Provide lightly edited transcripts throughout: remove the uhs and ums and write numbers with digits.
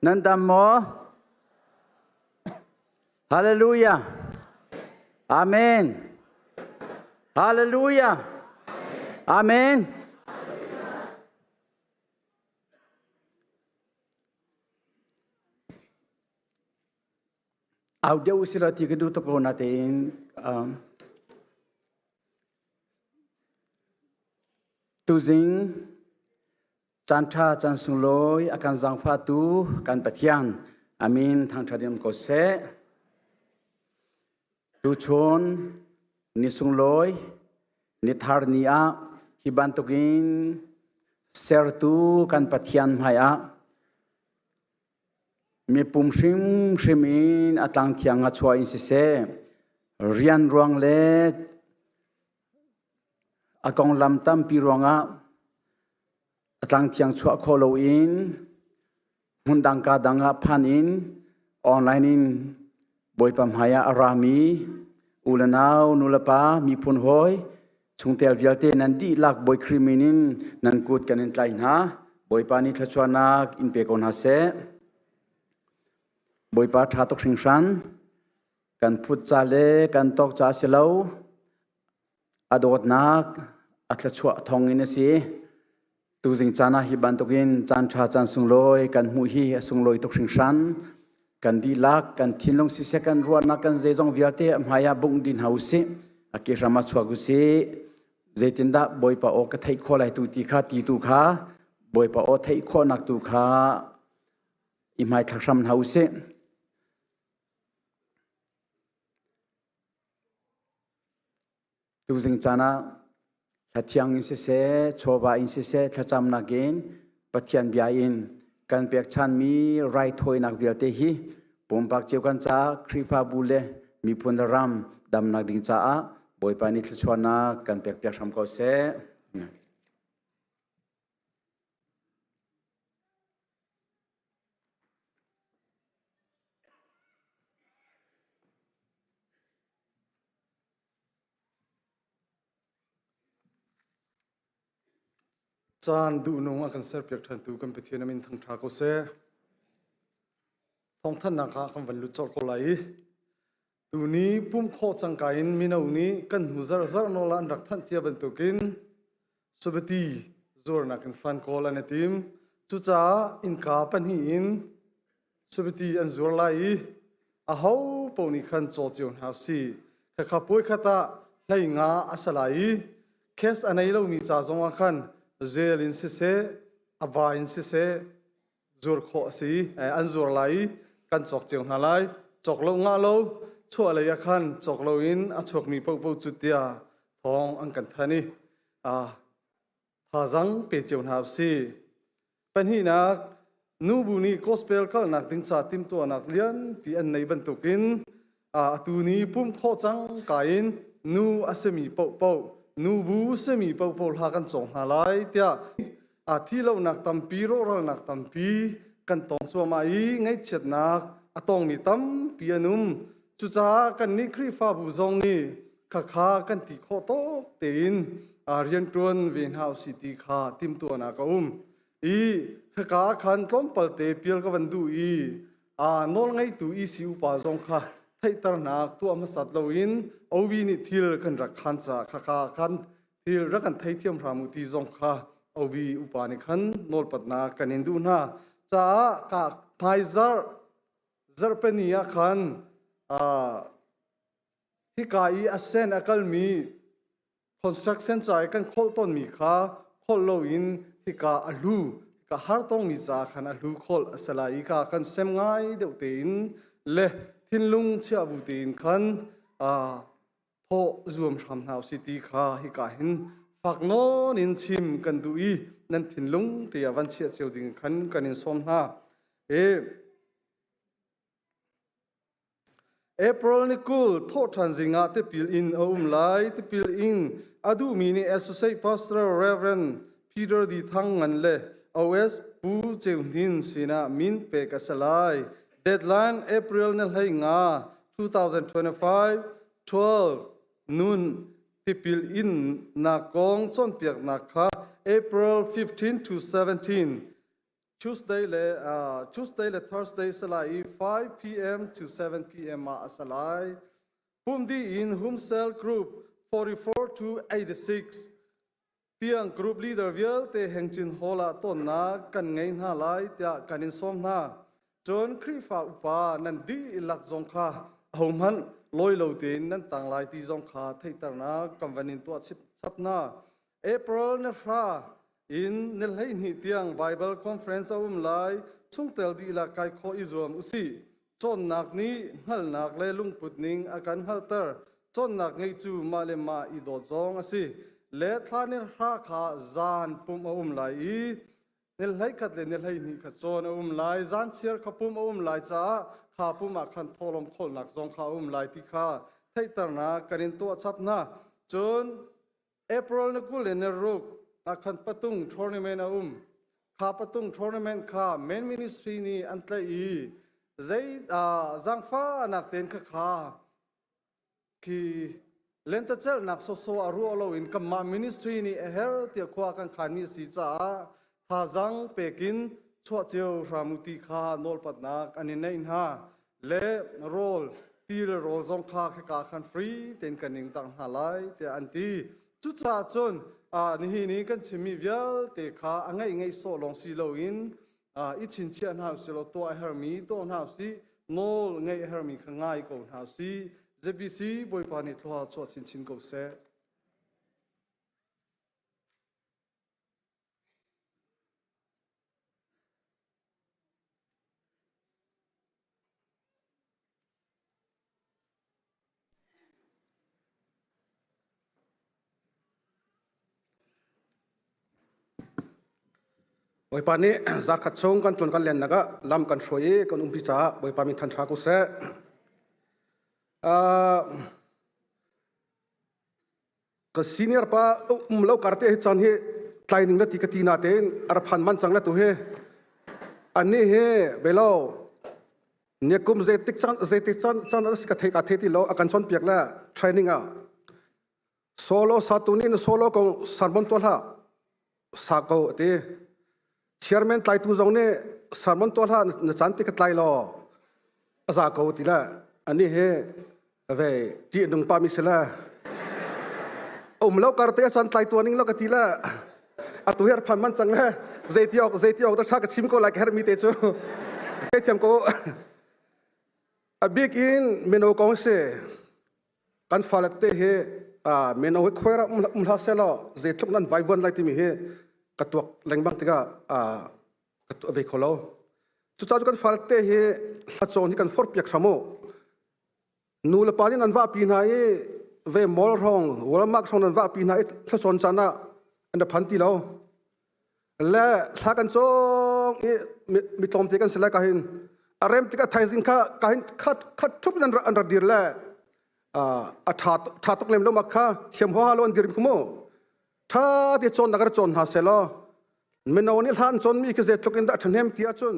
Nan dam maw? Hallelujah. Amen. Hallelujah. Amen. Au deuh usila ti ka duh tuk ko natein tuzing Caanṭha caan sunglawi a kan zaangfahtu kan Pathian a min thangṭhat in um ko seh. Tuchun ni sunglawi ni thar ni ah hi bantukin sertu kan Pathian hmaiah mipum hrimhrim in a tlang thiang a chuah in siseh rian ruang le A konglam tampi ruangah a tlangthiang chuah khawh loin hmundang ka dang ah phan in online in Bawipa hmai ah a rami u le nau nu le pa miphun hawi chungtel vialte nan dihlak Bawi Khrih min in nan kut kan in tlai hna. Bawipa nih thluachuahnak in pe ko hna seh. Bawipa ṭha tuk hringhran. Kan phut ca le kan tawk ca si lo. A dawtnak a thluachuah thawng in a si. Tuzing caan ah hi bantukin caan ṭha caan sunglawi kan hmuh hi a sunglawi tuk hringhran. Kan dihlak, kan thinlung siseh, kan ruahnak, kan zeizong vialte a hmai ah bungh dih hna usih. A ke hram ah chuak usih. Zeitindah Bawipa aw ka theih khawh lai tu ti kha ti tu kha Bawipa aw theih khawhnak tu kha i hmaithlak hram hna usih. Tuzing caan ah hlathiang in siseh, chawva in siseh, thlacamnak in Pathian bia in kan pekchanmi raithawinak vialte hi pumpak cio kan caah Khrihfabu le miphun le ram damnak ding caah Bawipa nih thluachuahnak kan pekpiak hram ko seh. Caan duhnung a kan serpiak ṭhantu kan Pathian a min thangṭha ko seh. Thawngthanhnak ah kan van lut colh ko lai i tuni pumh khawh cangka in mino nih kan hnu zarh zarh nawl ah an rak thanh cia bantukin Sabati zuarnak in fan kawl an i tim. Cucaah innka pahnih in Sabati an zuar lai i aho paoh nih khan caw cio hna usih. Khakha puai khat ah hlei nga a si lai i cash a nei lomi ca zongah khan zel in siseh, a va in siseh zuar khawh a si. An zuar lai i kan cawk cio hna lai. Cawk lo ngah lo chuah lei ah khan cawk loin a chuakmi paohpaoh cu tiah thawng an kan thanh i Thazang pe cio hna usih. Pahnihnak, nubu nih gospel kalnak ding ca timhtuahnak lianpi an nei bantukin atu ni pumh khawh cang ka in nu a simi paohpaoh nubu simi paohpaoh hla kan cawng hna lai tiah a thi lonak tampi rawhralnak tampi kan tong cuahmah i ngaihchiatnak a tongmi tampi an um cucaah kannih Khrihfabu zong nih khakha kan ti khawh tawk tein rianṭuan ve hna usih ti kha timhtuahnak a um i khaka khan tlawmpal te pial ka van duh i nawl ngeitu EC upa zong kha theihternak tuah hmasat loin OB nih thil kan rak khan caah khaka khan thil rak kan theithiam hram u ti zong kha OB upa nih khan nawlpatnak kan in duh hna caah ka hmaizarh zarhpini ah khan Hika i a sen a kalmi construction ca i kan kholh tawnmi kha kholh loin hika a hlu hika har tongmi ca khan a hlu kholh a si lai i ka kan sem ngai deuh tein le thinlung chia bu tein khan thawh zuam hram hna usih ti kha hika hin fak nawn in chim kan duh i nan thinlung te ah van chiah cio ding khan kan in sawm hna. E April ni 20 thawhṭhan zing ah tipil in a um lai. Tipil in a duhmi nih Associate Pastor Reverend Peter D. Thang Ngan le OS Pu Ceu Hnin sinah min pek a si lai. Deadline April ni 15 2025 12 noon tipil in nak kong cawnpiaknak kha April 15 to 17. Tuesday le uh, Tuesday le Thursday salai i 5 p.m. to 7 p.m. ah a salai. Pumdi in Home Cell Group 44 to 86 tiang group leader vialte Hengchin Hall ah tonnak kan ngei hna lai tiah kan in sawm hna. Cun Khrihfa upa nan dihlak zong kha ahohmanh lawi lo tein nan tang lai ti zong kha theihternak kan van in tuah chap hna. April ni hra in ni 12 tiang Bible conference a um lai. Chungtel dihlak kai khawh i zuam usih. Cawnnak nih hngalhnak le lungput ning a kan hngalhter. Cawnnak ngeih cu mah le mah i dawt zong a si. Le thla ni hra kha zan pumh a um lai i ni 11 le ni 12 kha cawn a um lai. Zan chiar kha pumh a um lai caah kha pumh ah khan thawhlawm khawlnak zong kha a um lai ti kha theihternak kan in tuah chap hna. Cun April ni 26 ah khan patung tournament a um. Kha patung tournament kha main ministry nih an tlaih i zei uh, zaangfahnak tein kha kha khi lentecelhnak sawsawh a ruah loin kanmah ministry nih a her tiah khua kan khanmi a si caah thazaang pekin chuah cio hram u ti kha nawlpatnak an i neih hna le rawl ti le rawl zong kha khika khan free tein kan ing tang hna lai tiah an ti cucaah cun nihin i kan chimmi vialte kha a ngaih ngaih sawh lawng si loin i chinchiah hna usih law tuah a hermi tuah hna usih nawl ngaih a hermi kha ngai ko hna usih ZBC Bawipa nih thlua chuah chinchin ko seh. Bawipa nih zarkhat chung kan ṭuan kan lennak ah lam kan hruai i kan umpi caah Bawipa min than ṭha ko seh. Uh, Ka senior pa um lo kar te hi chan hi tlai ning la ti ka ti na tein a phan man cang la tu hi ani hi belo ne kum zeitik chan zeitik chan chan a si ka thei ka thei ti lo a kan chon piak la training a solo satunin solo kong sermon to hla sa ko ati chairman tlaitu zong nih sermon to hla na chan ti ka tlai lo a za ko ti la ani hi ve ti nung pa mi sila um lo kar te chan tlai tuaning lo ka ti la atu her phan man chang le zeiti ok zeiti ok ta tha ka chim ko lai ka her mi te chu ke thiam ko a big in mino kong se Kan fale te hi mino hi khuai um hlah sehlaw zeitluk nan vaivuan lai timi hi ka tuak lengmang tikah ka tuah ve kho lo. Cucaah cu kan fale te hi hlacawn hi kan forhpiak hram u. Nu le pa nih nan vahpi hna i ve mall hrawng, Walmart hrawng nan vahpi hna i hlacawn caan ah an ra phan ti lo. Le thla kan cawng i mi tlawmte kan si lai ka hin a rem tikah thaizing kha ka hin khat khat thup in an ra dir le a tha tha tuk lem lo ma kha thiam hoa lo an dir khu mu tha ti cawn nak ra cawn hna se law mino nih hlan cawn mi khi zeitluk in dah ṭhahnem ti ahcun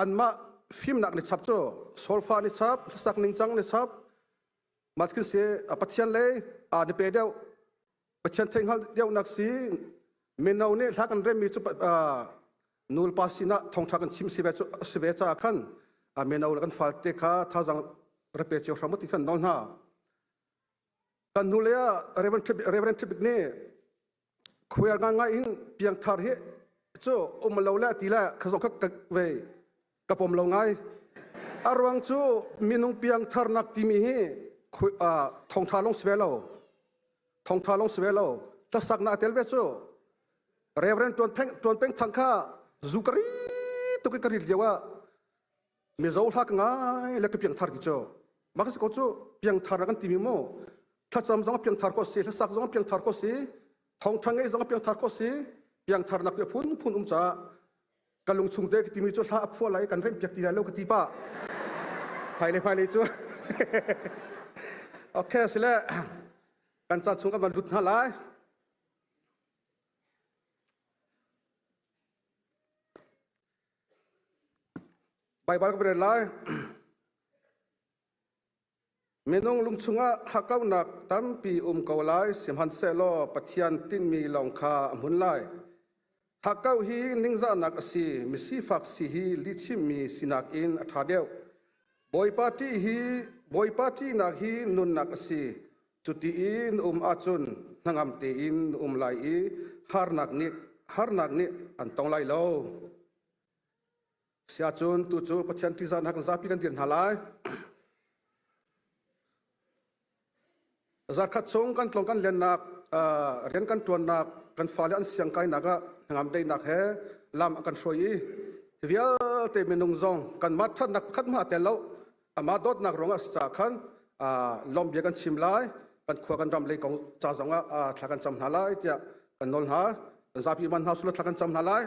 anmah fimnak ni chap cu solfa ni chap hlasak ningcang ni chap mat khin si Pathian lei a ni pe deuh Pathian theihhngalh deuhnak si mino nih hla kan remmi cu nulpa sinah thawngṭha kan chim si ve si ve caah khan mino le kan falte kha thazaang ra pe cio hram u ti khan nawl hna. Kan hnu lei ah Reverend Reverend Tripik nih khual ngai in piangthar hi cu um lo le ti le kha zong kha ve ka pom lo ngai. A ruang cu minung piangtharnak timi hi thawngṭha lawng si ve lo. Thawngṭha lawng si ve lo. Hlasaknak a tel ve cu. Reverend Tuan Peng Tuan Peng Thang kha zu ka ri tuk i ka rit lio ah Mizo hla ka ngai le ka piangthar ti cu. Mah ka si ko cu piangthar kan timi mu. Thlacam zong piangthar ko si, hlasak zong piangthar ko si, thawngṭha ngei zong piangthar ko si, piangtharnak ti phun phun um caah ka lung chung te ka timi cu hla a phuah lai kan remh piak ti lai lo ka ti pah hmailei hmailei cu okay sile kan caan chung kan van lut hna lai Baibal ka rel lai Minung lung chungah hakkauhnak tampi um ko lai, sihmanhsehlaw Pathian tinhmi lawng kha a hmun lai. Hakkauh hi ningzahnak a si, misifak si hi lihchimmi sinak in a ṭha deuh. Bawipa ṭih hi Bawipa ṭihnak hi nunnak a si. Cuti i na um ahcun hnangam tein na um lai i harnak nih harnak nih an tong lai lo. Siacun tu cu Pathian ṭihzahnak in zapi kan dir hna lai. Zarkhat chung kan tlawng kan lennak rian kan ṭuannak kan fale an siang kainak ah hnangam daihnak he lam a kan hruai i hi vialte minung zong kanmah ṭhatnak pakhat hmanh a tel lo amah dawtnak ruangah a si caah khan lawm bia kan chim lai kan khua kan ram lei kong ca zong ah thla kan cam hna lai tiah kan nawl hna kan zapi man hna sula thla kan cam hna lai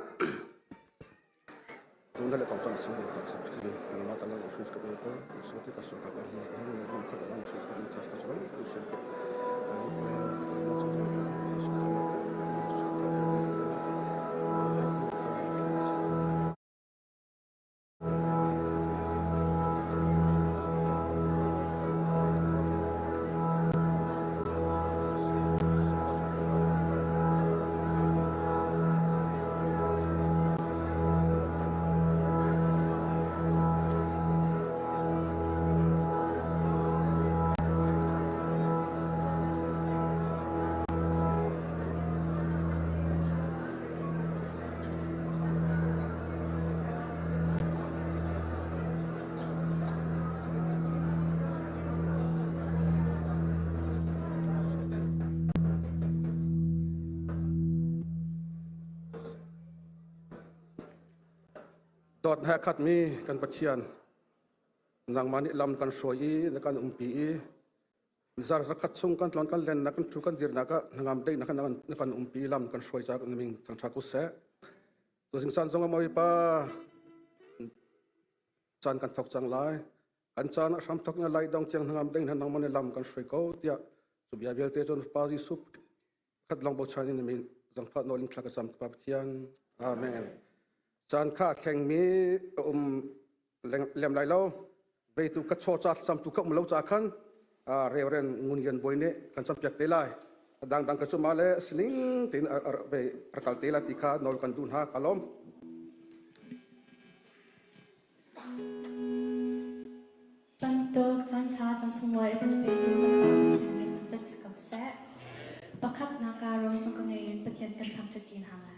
Dawt he khatmi kan Pathian nangmah nih lam kan hruai i na kan umpi i zar zakhat chung kan tlon kan len na kan thu kan dirnak ah hnangam deih na kan na kan umpi lam kan hruai ca na ming thangtha ku seh tuzing caan zong ah pa caan kan thok cang lai kan caan a hram thok na lai dong tiang hnangam ding na nangmah nih lam kan hruai ko tiah cu bia vialte cun Pa Jesuh khat long bochan in min zangfah nawl in thla ka cam Pa Pathian amen caan kha thleng mi um lem lai lo beitu ka chaw cha samtu ka um lo cha khan Reverend Ngun Lian Bawi nih kan campiak te lai dang dang ka cuma le sining tin rakal te la ti kha nawl kan duh hna ka lawm. Bantuk caan ṭha caan sunglawi a kan petu kan Pa Pathian min thangṭhat si ko seh. Pakhatnak ah rosung ka ngei in Pathian kan thangṭhat ṭi hna lai.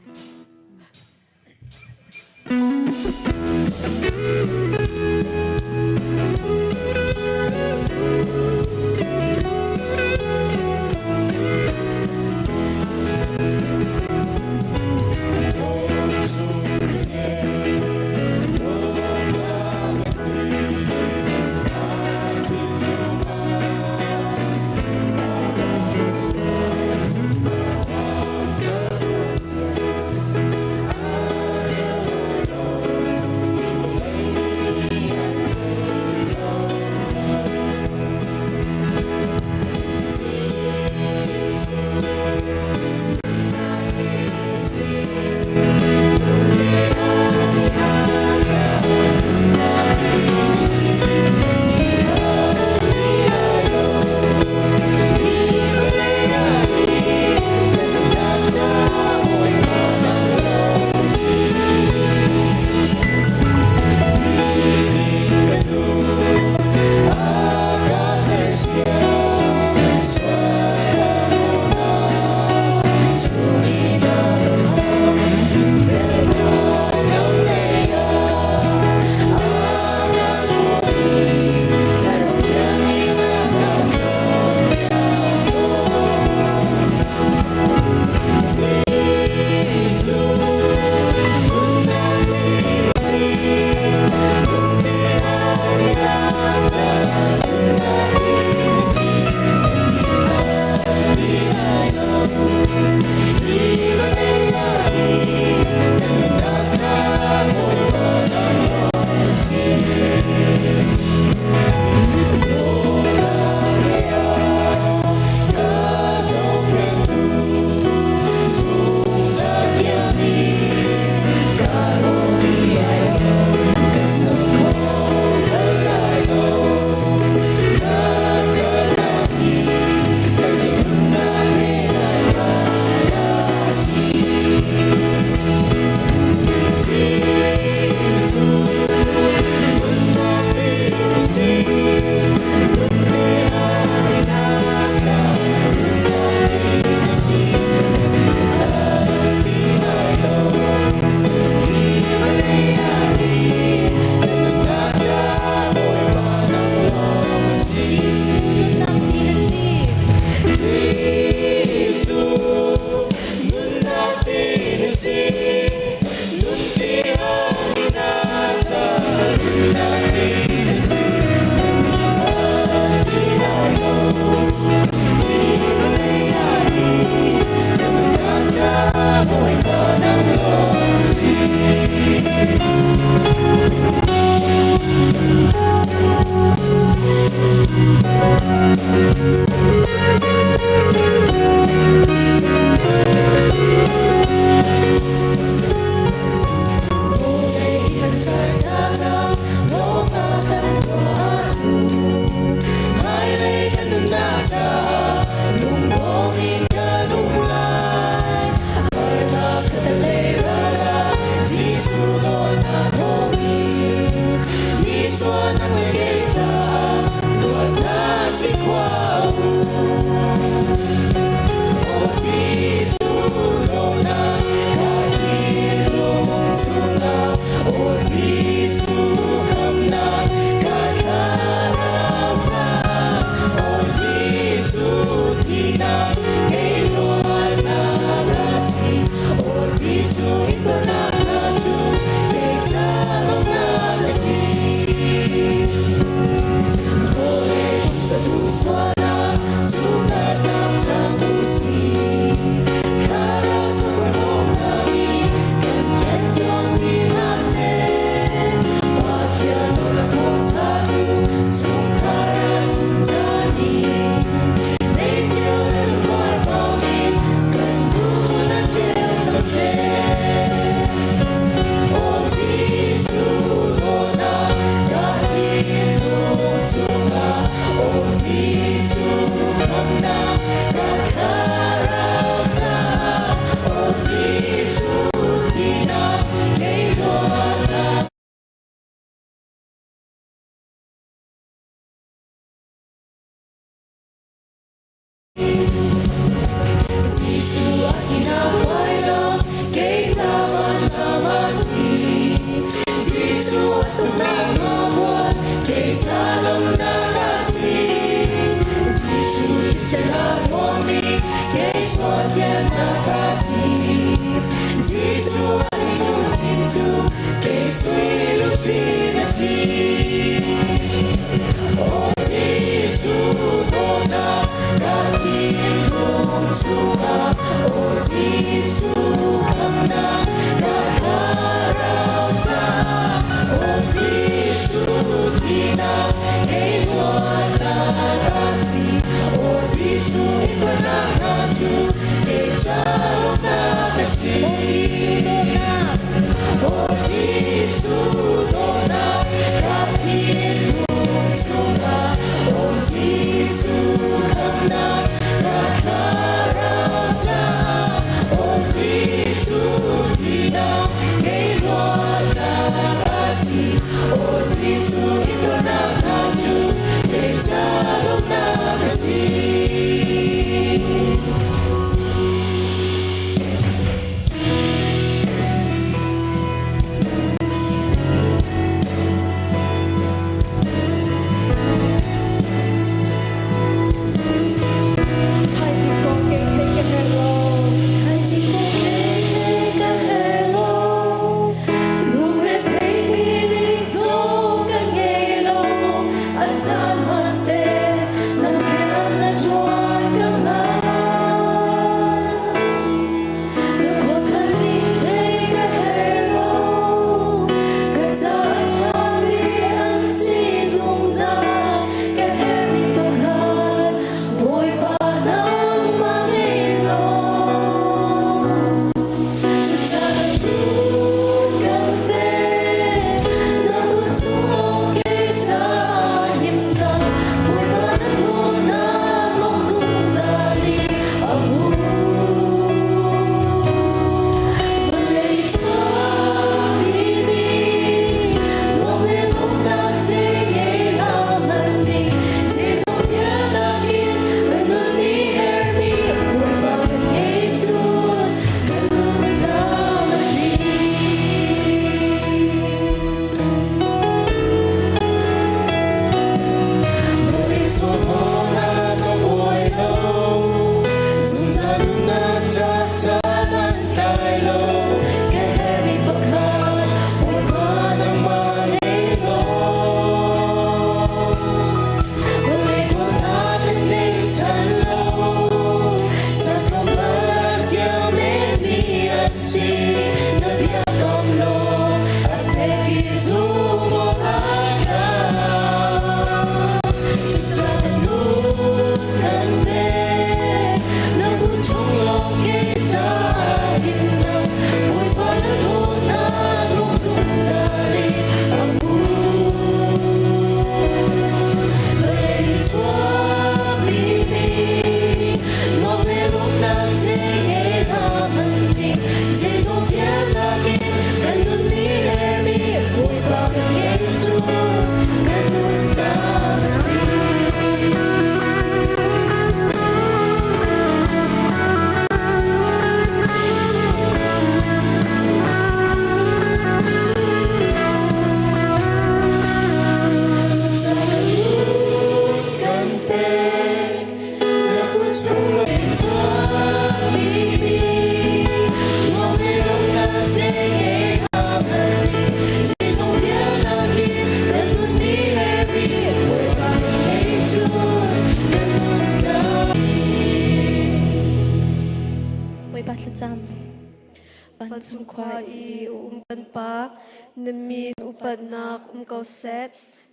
Pa, na min upatnak um ko seh,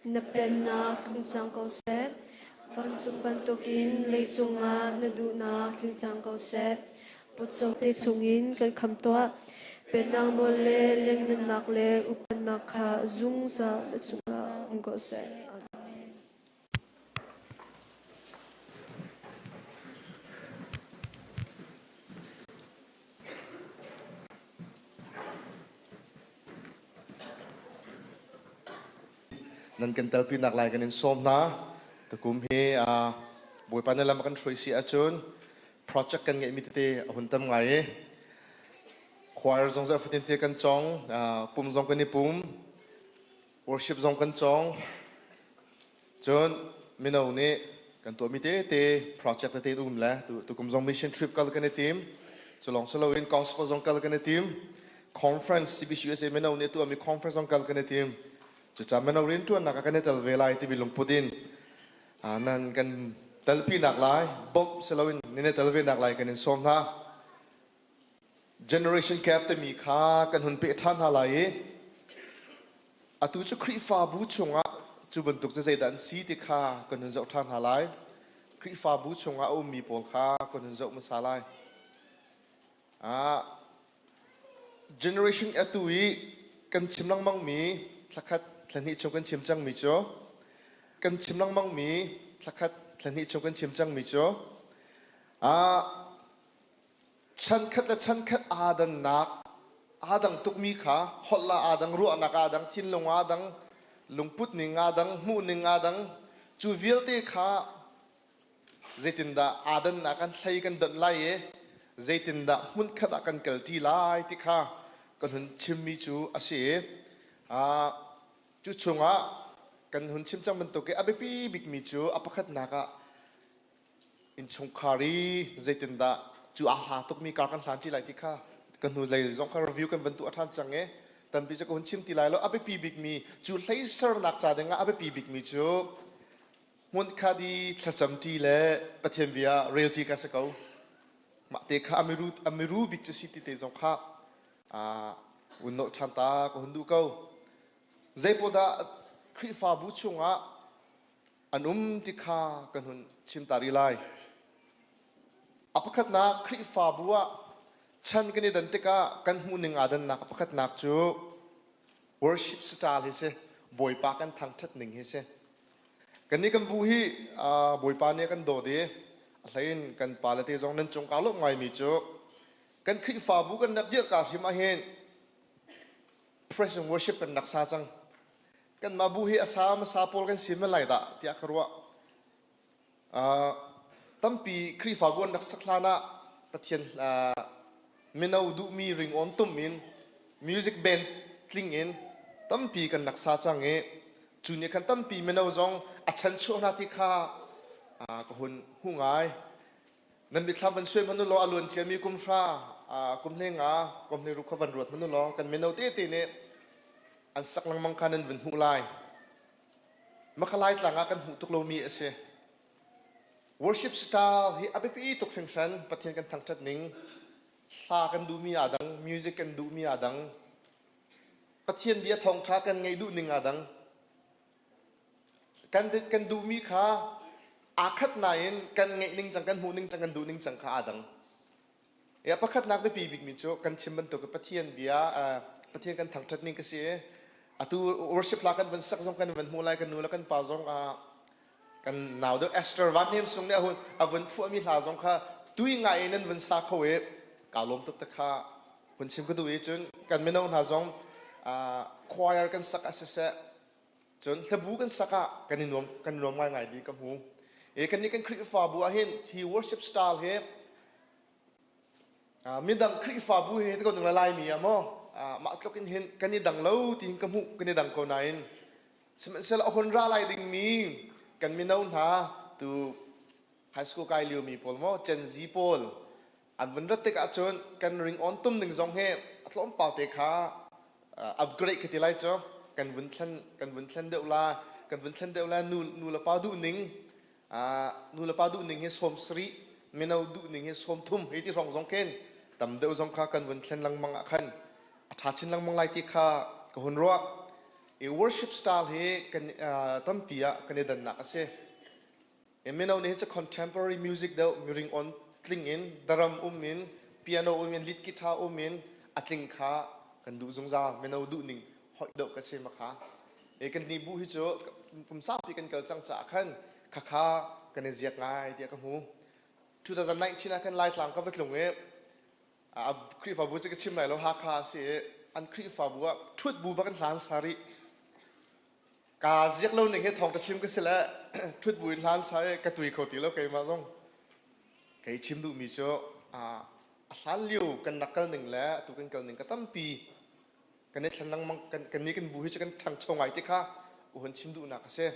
na pennak tlung cang ko seh. Vancung bantukin leicung ah na duhnak tling cang ko seh. Pawcawm te chungin kan kham tuah. Pennak nawl le lianngannak le upatnak kha zungzal na cungah um ko seh. Amen. Nan kan telpinak lai kan in sawm hna. Tukum hi Bawipa na lam a kan hruai si ahcun project kan ngeihmi tete a hun tam ngai i choir zong zarh fatin te kan cong, pum zong kan i pum, worship zong kan cong. Cun mino nih kan tuahmi tete project tete in um le tukum zong mission trip kal kan i tim. Cu lawng si loin gospel zong kal kan i tim. Conference CBCUSA mino nih tuahmi conference zong kal kan i tim. Cucaah mino rianṭuannak ah kan i tel ve lai timi lungput in nan kan telpinak lai bawmh si loin nan i tel ve nak lai kan in sawm hna. Generation gap timi kha kan hun peh ṭhan hna lai i atu cu Khrihfabu chungah cu bantuk cu zeidah an si ti kha kan hun zoh ṭhan hna lai. Khrihfabu chungah a ummi pawl kha kan hun zoh hmasa lai. Ah, generation atu i kan chim lengmangmi thlakhat thlahnih chung kan chim cangmi cu kan chim lengmangmi thlakhat thlahnih chung kan chim cangmi cu ah Chankhat le chankhat aa dannak, aa dang tukmi kha holh ah aa dang, ruahnak aa dang, thinlung aa dang, lungput ning aa dang, hmuh ning aa dang. Cu vialte kha zeitindah aa dannak kan hlei kan donh lai i zeitindah hmunkhat ah kan kalṭi lai ti kha kan hun chimmi cu a si i cu chungah kan hun chim cang bantuk i a biapi bikmi cu a pakhatnak ah Innchungkhar i zeitindah cu aa hla tukmi kar kan hlan ṭi lai ti kha ka hnulei zong kha review kan van tuah ṭhan cang i tampi cu ka hun chim ti lai lo. A biapi bikmi cu hleisernak ca dingah a biapi bikmi cu hmunkhat i thlacam ṭi le Pathian bia rel ṭi ka si ko. Mah te kha a miru, a miru bik cu si ti te zong kha un nolh ṭhan ta ka hun duh ko. Zeipaoh Khrihfabu chungah an um ti kha kan hun chim ta rih lai. A pakhatnak Khrihfabu ah chan kan i dan tikah kan hmuhning aa dannak a pakhatnak cu worship style hi si, Bawipa kan thangṭhat ning hi si. Kannih kan bu hi Bawipa nih a kan dawt i a hleiin kan pale te zong nan cung kaa lawmh ngaimi cu kan Khrihfabu kan rak dirhka hrim ahhin praise and worship kan rak sa cang. Kanmah bu hi a sa hmasa pawl kan si men lai dah tiah ka ruah. Uh, tampi Khrihfabu an rak sak hlan ah Pathian uh, mino duhmi ringawn tum in music band tling in tampi kan rak sa cang i cu nih khan tampi mino zong a chan chuah hna ti kha uh, ka hun hmu ngai. Nan mitthlam van suai hmanh u law a luan ciami kum hra kum hle nga kum hle ruk kha van ruat hmanh u law kan mino tete nih an sak lengmang kha nan vun hmuh lai. Makhalai tlang ah kan hmuh tuk lomi a si. Worship style hi a biapi tuk hringhran Pathian kan thangṭhat ning hla kan duhmi aa dang music kan duhmi aa dang Pathian bia thawngṭha kan ngaih duh ning aa dang Kan kan duhmi kha aa khat nain kan ngeih ning cang, kan hmuh ning cang, kan duh ning cang kha aa dang. Ya pakhatnak biapi bikmi cu kan chim bantuk Pathian bia Pathian kan thangṭhat ning ka si i atu worship hla kan van sak zong kan van hmuh lai kan nu le kan pa zong kan nau deuh Esther Van Hnem Sung nih a hun a vun phuahmi hla zong kha tui ngai in nan vun sa kho i kaa lawm tuk te kha hun chim ka duh i cun kan mino hna zong choir kan sak ah siseh Cun hlabu kan sak ah kan i nuam kan nuam ngaingai ding ka hmu. E kannih kan Khrihfabu ah hin hi worship style hi midang Khrihfabu he ko nung Laimi ah maw mah tluk in hin kan i dang lo tiin ka hmuh kan i dang ko nain sihmanhsehlaw a hun ra lai dingmi kan mino hna tu high school kai liomi pawl maw Gen Z pawl an vun rat tik ahcun kan ring on tum ning zong hi a tlawmpal te kha upgrade ka ti lai cu kan vun thlen kan vun thlen deuh la kan vun thlen deuh la nu nu le pa duh ning nu le pa duh ning hi sawm sarih mino duh ning hi sawm thum hei ti hrawng zong khin tam deuh zong kha kan vun thlen lengmang ah khan a ṭha chin lengmang lai ti kha. ka hun ruah. I worship style hi kan tampi ah kan i dannak a si. Mino nih cu contemporary music deuh miring on tling in drum um in piano um in lead guitar um in a tling kha kan duh zungzal mino duh ning hoih deuh ka si ma kha e kan ni bu hi cu kum saupi kan kal cang caah khan khakha kan i ziak ngai tiah ka hmu 2019 ah khan Laitlang ka va tlung i a Khrihfabu cu ka chim lai lo Hakha a si i an Khrihfabu ah ṭhut bu bak in hlan sari Kaa ziak lo ning hi thawng ka chim ka si le ṭhut buin hlan sa i ka tui kho ti lo keimah zong. Kei chim duhmi cu a hlan lio kan rak kal ning le atu kan kal ning ka tampi kan i thlen lengmang kan kan nih kan bu hi cu kan ṭhangcho ngai ti kha ka hun chim duhnak a si.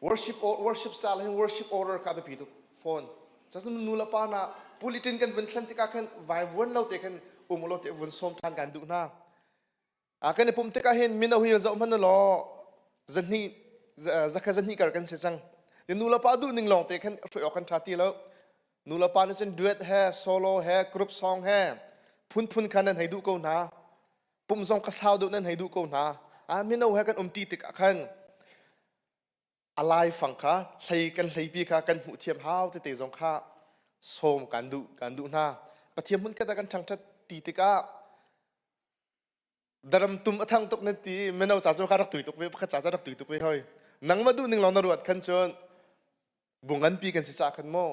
Worship worship style hin worship order kha a biapi tuk fawn. Cun nu le pa na bulletin kan vun thlen tikah khan vaivuan lo te khan um lo te vun sawm ṭhan kan duh hna. A kan i pumh tikah hin mino hi zoh hmanh u law zahnih zakha zahnih kar kan si cang. Nu le pa duh ning lawng te khan hruai awk kan ṭha ti lo. Nu le pa nih cun duet he solo he group song he phunphun kha nan hei duh ko hna. Pumh zong ka sau deuh nan hei duh ko hna. A mino he kan um ṭi tikah khan a laifang kha hlei kan hleipi kha kan hmuh thiam hau tete zong kha sawm kan duh kan duh hna. Pathian hmun khat ah kan ṭhangṭhat ṭi tikah daram tum a thang tuk nan ti mino ca cu ka rak tui tuk ve pakhat ca cu rak tui tuk ve hoi nangmah duh ning lawng na ruat khan cun bu nganpi kan si ca khan maw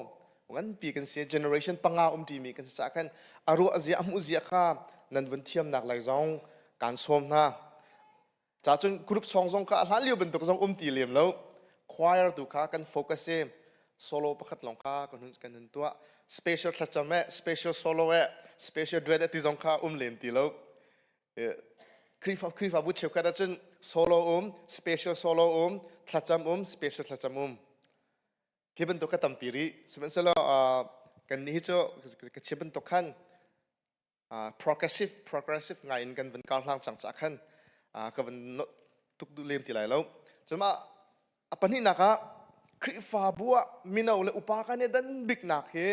nganpi kan si generation panga um ti mi kan si ca khan a ruah zia a hmuh zia kha nan vun thiamnak lai zong kan sawm hna ca cun group song zong kha a hlan lio bantuk zong um ti lem lo choir tu kha kan focus i solo pakhat lawng kha kan hun kan hun tuah special thlacam eh special solo eh special duet eh ti zong kha um len ti lo Khrihfa Khrihfabu cheukhat ahcun solo um special solo um thlacam um special thlacam um khi bantuk kha tampi rih sihmanhsehlaw kan nih hi cu ka chim bantuk khan progressive progressive ngai in kan van kar hlang cang ca khan ka van tuk duh lem ti lai lo cuma a pahnihnak ah Khrihfabu ah mino le upa kan i dan biknak hi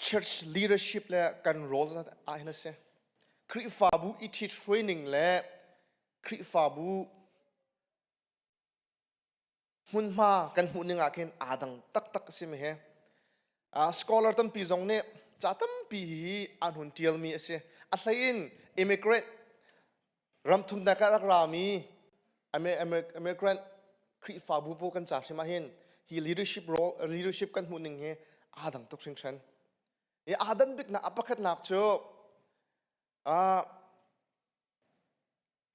church leadership le kan role ah hin a si Khrihfabu i ṭhit hruaining le Khrihfabu hmunhma kan hmuh ning ah khin aa dang taktak a si mi hi scholar tampi zong nih ca tampi hi an hun ṭialmi a si a hlei in immigrant ramthumnak ah rak rami immigrant Khrihfabu pawl kan ca hrim ah hin hi leadership role leadership kan hmuh ning hi aa dang tuk hringhran i aa dan biknak a pakhatnak cu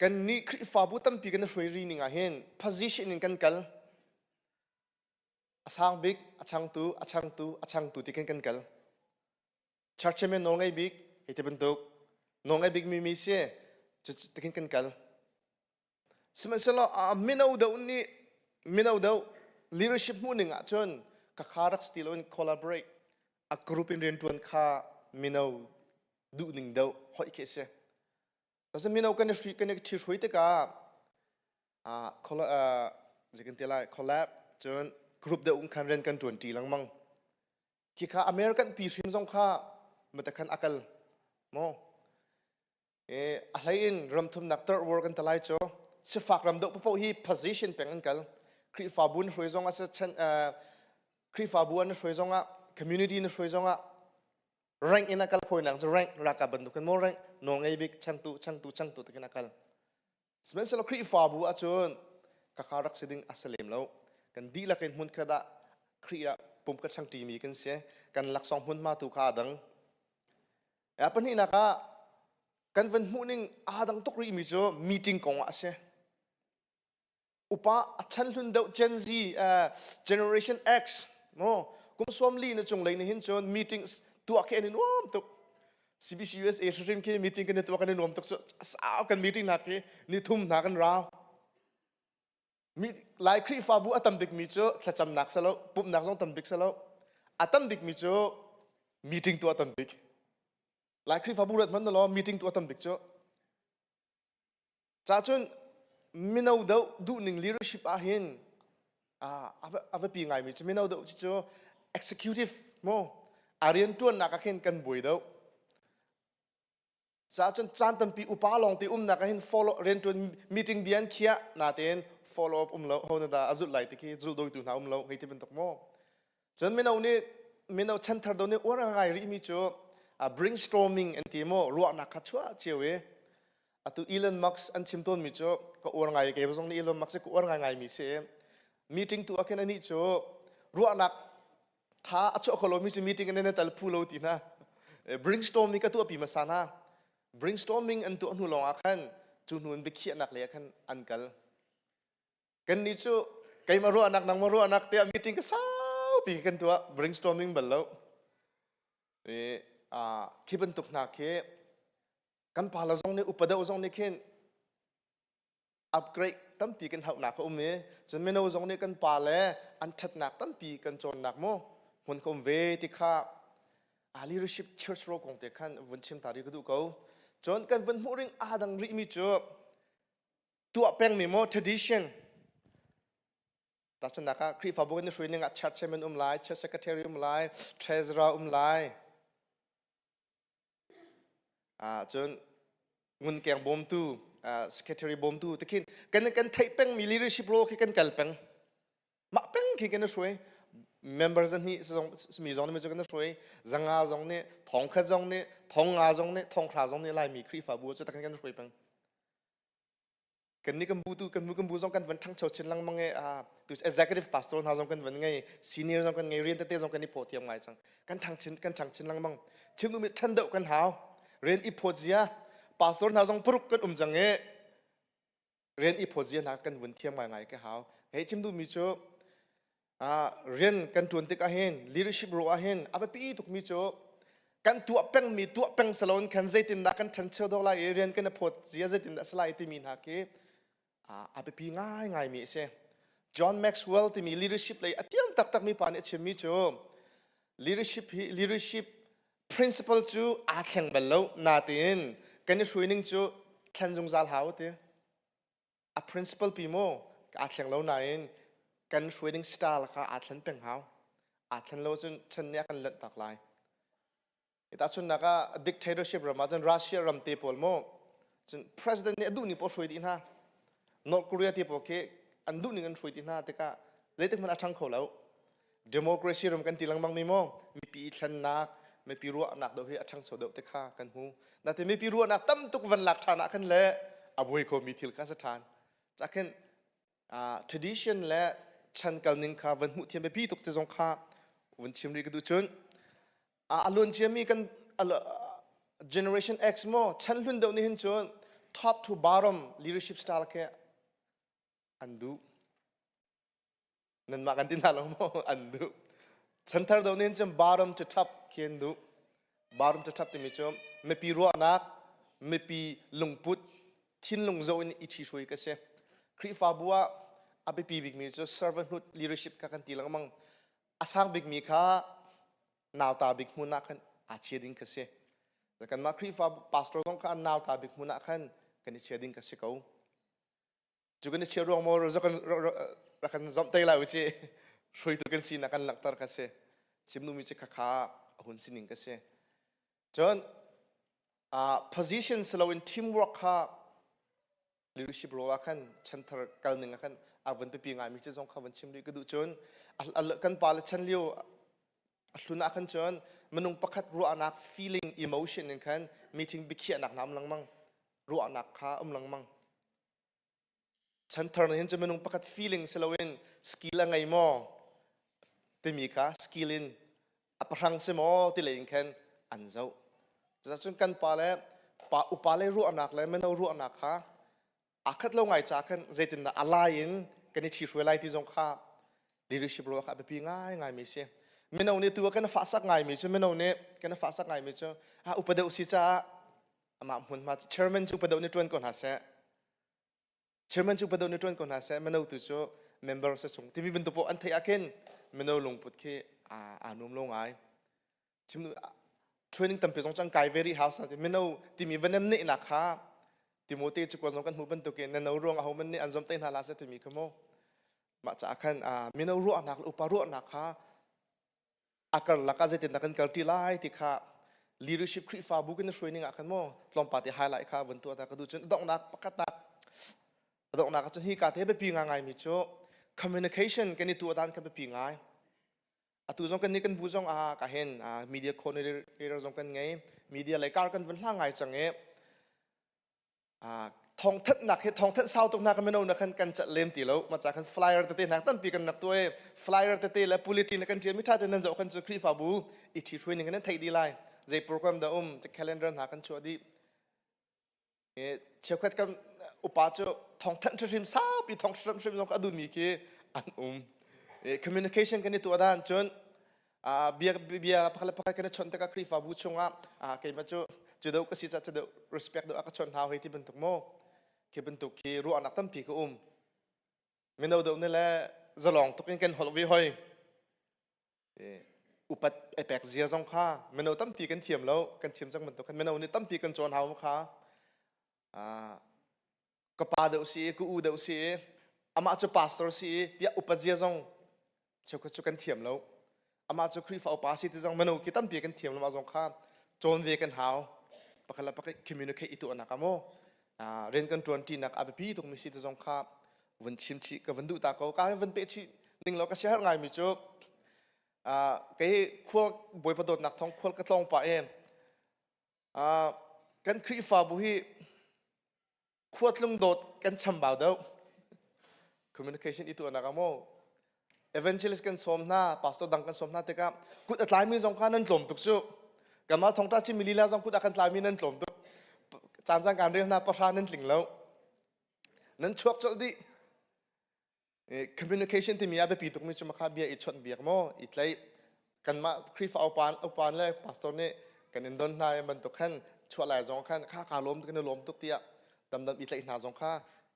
Kannih Khrihfabu tampi kan i hruai ri ning ah hin position in kan kal. A sang bik, a changtu, a changtu, a changtu ti khin kan kal. Church chairman nawl ngei bik, hei ti bantuk. Nawl ngei bik mi mi si, cu ti khin kan kal. Sihmanhsehlaw mino deuh nih mino deuh leadership hmuh ning ahcun ka kha rak si ti loin collaborate a group in riantuan kha mino duh ning deuh hoih khi a si. Cun mino kan i hri kan i ṭhihruai tikah ah zei kan ti lai collab cun group deuh in khan rian kan ṭuan ṭi lengmang. Khi kha American pi hrim zong kha mate khan a kal maw e a hlei in ramthumnak third world kan talai cu sifak ram deuh paoh hi position peng an kal Khrihfabu na hruai zong ah chan Khrihfabu an hruai zong ah community na hruai zong ah rank in a kal fawinak cu rank ralkap bantukin maw rank nawl ngei bik changtu changtu changtu tikin a kal sihmanhsehlaw Khrihfabu ahcun kakha rak si ding a si lem lo kan dihlak in hmun khat ah Khrih ah pum ka chang ṭimi kan si kan laksawng hmunhma tu kha a dang a pahnihnak ah kan van hmuh ning aa dang tuk rih mi cu meeting kong ah a si upa a chan hlun deuh Gen Z uh, Generation X no kum sawm li na cung lei ni hin cun meetings tuah khi an i nuam tuk CBC USA hrim khi meeting kan i tuah kan i nuam tuk cu sau kan meeting hna khi ni thum hna kan rau mi lai Khrihfabu a tam bik mi cu thlacamnak salo pumhnak zong tam bik salo a tam bik mi cu meeting tuah tam bik lai Khrihfabu rat hman law meeting tuah tam bik cu Cahcun mino deuh duhning leadership ah hin a va pi ngaimi cu mino deuh cu executive mo a riantuannak ah khin kan buai deuh. Ca cun caan tampi upa lawng te umnak ah hin follow riantuan meeting bia an khiah natein follow up um lo ho na dah a zulh lai ti khi zulh doitu hna um lo hei ti bantuk maw. Cun mino nih mino chanthar do nih uar ngai rih mi cu brainstorming an ti maw ruahnak kha chuah cio i atu Elon Musk an chim tawn mi cu ka uar ngai kei zong nih Elon Musk ka uar ngai ngai mi si meeting tu ah khin anih cu ruahnak tha a chuah kho lomi cu meeting in na tal phu lo ti hna brainstorming ka tuahpi hmasa hna brainstorming an tuah hnu lawng ah khan cu hnu in biakhiahnak lei ah khan an kal kan nih cu keimah ruahnak nangmah ruahnak tiah meeting ka saupi kan tuah brainstorming bal lo i khi bantuk hna khi kan pa la zong nih upa deuh zong nih khin upgrade tampi kan hauhnak a um i cun mino zong nih kan pa le an ṭhatnak tampi kan cawnnak mu hmun ka um ve ti kha a leadership church ro kong te khan vun chim ta rih ka duh ko cun kan vun hmuh ring aa dang rih mi cu tuah pengmi maw tradition tahchunhnak ah Khrihfabu kan i hruai ning ah church chairman um lai church secretary um lai treasurer um lai Ah cun ngunkeng bawmtu secretary bawmtu tikhin kan kan theih pengmi leadership role khi kan kal peng mah peng khi kan i hruai member zahnih mi zong nih cu kan i hruai zanga zong nih thongkhat zong nih thongnga zong nih thonghra zong nih laimi Khrihfabu cu takin kan i hruai peng kan nih kan bu tu kan nu kan bu zong kan van ṭhangcho chin lengmang i tu executive pastor hna zong kan van ngei senior zong kan ngei rian tete zong kan i phaw thiam ngai cang kan ṭhang chin kan ṭhang chin lengmang chim duhmi ṭhan deuh kan hau rian i phawt zia pastor hna zong paruk kan um cang i rian i phawt zia hna kan vun thiam ngai ngai ka hau hei chim duhmi cu rian kan ṭuan tik ahhin leadership role ahhin a biapi tukmi cu kan tuah pengmi tuah peng salon khan zeitindah kan ṭhancho dawk lai i rian kan i phawt zia zeitindah a si lai timi hna khi a biapi ngaingaimi a si. John Maxwell timi leadership lei a thiam taktakmi pa nih a chimmi cu leadership hi leadership principle cu aa thleng bal lo natein kan i hruaining cu thlen zungzal hau ti. A principle pi maw aa thleng lo nain kan hruai ding style kha aa thlen peng hau. Aa thlen lo cun chan nih a kan lanh tak lai. Tahchunhnak ah dictatorship ram ah cun Russia ram te pawl maw cun president nih a duh ning paoh hruai dih hna. North Korea te pawl khi an duh ning an hruai dih hna tikah zeitik hmanh a ṭhang kho lo. Democracy ram kan ti lengmang mi maw mipi i thlennak mipi ruahnak deuh hi a ṭhangcho deuh te kha kan hmu. Natin mipi ruahnak tam tuk van lak ṭhan ah khan le a buai khomi thil kha si ṭhan. Cakhin tradition le chan kal ning kha van hmuh thiam biapi tuk ti zong kha vun chim rih ka duh cun a luan ciami kan generation X maw chan hlun deuh nih hin cun top to bottom leadership style khi an duh nanmah kan ti hna lo maw an duh chanthar do nih cun bottom to top khi an duh bottom to top timi cu mipi ruahnak mipi lungput thinlung zoh in i ṭhihruai ka si Khrihfabu ah a biapi bikmi cu servanthood leadership kha kan ti lengmang a sang bikmi kha nauta bik hmun ah khan aa chia ding ka si kanmah Khrihfa pastor zong kha an nauta bik hmun ah khan kan i chia ding ka si ko Cu kan i chia ruang maw rak kan zomh te lai usih. Hruaitu kan sinak kan langhter ka si. Chim duhmi cu khakha a hun sining ka si. Cun uh, position si loin teamwork kha leadership role ah khan chanthar kal ning ah khan a vun pipi ngaimi cu zong kha vun chim rih ka duh cun kan pa le chan lio a hlun ah khan cun minung pakhat ruahnak feeling emotion in khan meeting biakhiahnak hna um lengmang ruahnak kha um lengmang Chanthar nih hin cu minung pakhat feeling si loin skill a ngei maw timi kha skill in a pahrang si maw ti lei in khan an zoh. Cucaah kan pa le pa upa le ruahnak le mino ruahnak kha aa khat lo ngai ca khan zeitindah a lai in kan i ṭhihruai lai ti zong kha leadership role kha a biapi ngaingaimi si. Mino nih tu ah kan fahsak ngaimi cu mino nih kan fahsak ngaimi cu ah upa deuh si caah amah hmunhma chairman cu upa deuh nih ṭuan ko hna seh chairman cu upa deuh nih ṭuan ko hna seh mino tu cu member se sung timi bantuk paoh an theih ah khin mino lungput khi aa nuam lo ngai chim training tampi zong cang kai very house mino timi vanem nehnak kha Timote cu zong kan hmuh bantukin na no ruang aho man nih an zomh te hna la seh timi kha mu mah caah khan mino ruahnak le upa ruahnak kha a karlak ah zeitindah kan kalṭi lai ti kha. Leadership Khrihfabu kan hruai ning ah khan maw tlawmpal te highlight kha vun tuah ta ka duh cun donghnak pakhatnak donghnak ah cun hi ka te biapi ngai ngai mi cu communication kan i tuah dan kha biapi ngai. Atu zong kan nih kan bu zong ah ka hen media coordinator zong kan ngei media lei kar kan vun hla ngai cang i thawngthanhnak hi thawngthanh sau tuk hna kan mino na khan kan cat lem ti lo ma ca khan flyer tete hna tampi kan rak tuah i flyer tete le bulletin kan ṭial mi ṭha tein nan zoh khan cu Khrihfabu i ṭhi hruai ning nan theih dih lai zei program dah um calendar hna kan chuah dih cheukhat kan upa cu thawngthanh hrimhrim saupi thawng hrimhrim zong a duhmi khi an um communication kan i tuah dan cun bia bia pakhat le pakhat kan i chawnh tikah Khrihfabu chungah keimah cu cu deuh ka si caah cu deuh respect deuh a ka chawnh hna hei ti bantuk maw khi bantuk khi ruahnak tampi ka um mino deuh nih le zalong tuk in kan holh ve hoi upat ai pek zia zong kha mino tampi kan thiam lo kan chim cang bantuk khan mino nih tampi kan cawn hau kha ka pa deuh si ka u deuh si amah cu pastor si tiah upat zia zong cheukhat cu kan thiam lo amah cu Khrihfa upa si ti zong mino ki tampi kan thiam lo mah zong kha cawn ve kan hau pakhat le pakhat communicate i tuahnak ah maw rian kan ṭuan ṭinak a biapi tukmi si ti zong kha vun chim chih ka vun duh ta ko ka vun peh chih ning lo ka siaherh ngaimi cu kei khual bawipa dawtnak thawng khual ka tlawng pah i kan Khrihfabu hi khuatlung dawt kan chambau deuh communication i tuahnak ah maw evangelist kan sawm hna pastor dang kan sawm hna tikah kut a tlaimi zong kha nan tlawm tuk cu kanmah thongṭa chin mi lila zong kut a kan tlaimi nan tlawm tuk caan caan kan rel hna pahra nan tling lo nan chuak colh dih Communication timi a biapi tukmi cu makha bia i chawnh biak maw i tlaih kanmah Khrihfa upa upa le pastor nih kan in don hna bantuk khan chuah lai zong khan kha ka lawm kan i lawm tuk tiah damdam i tlaih hna zong kha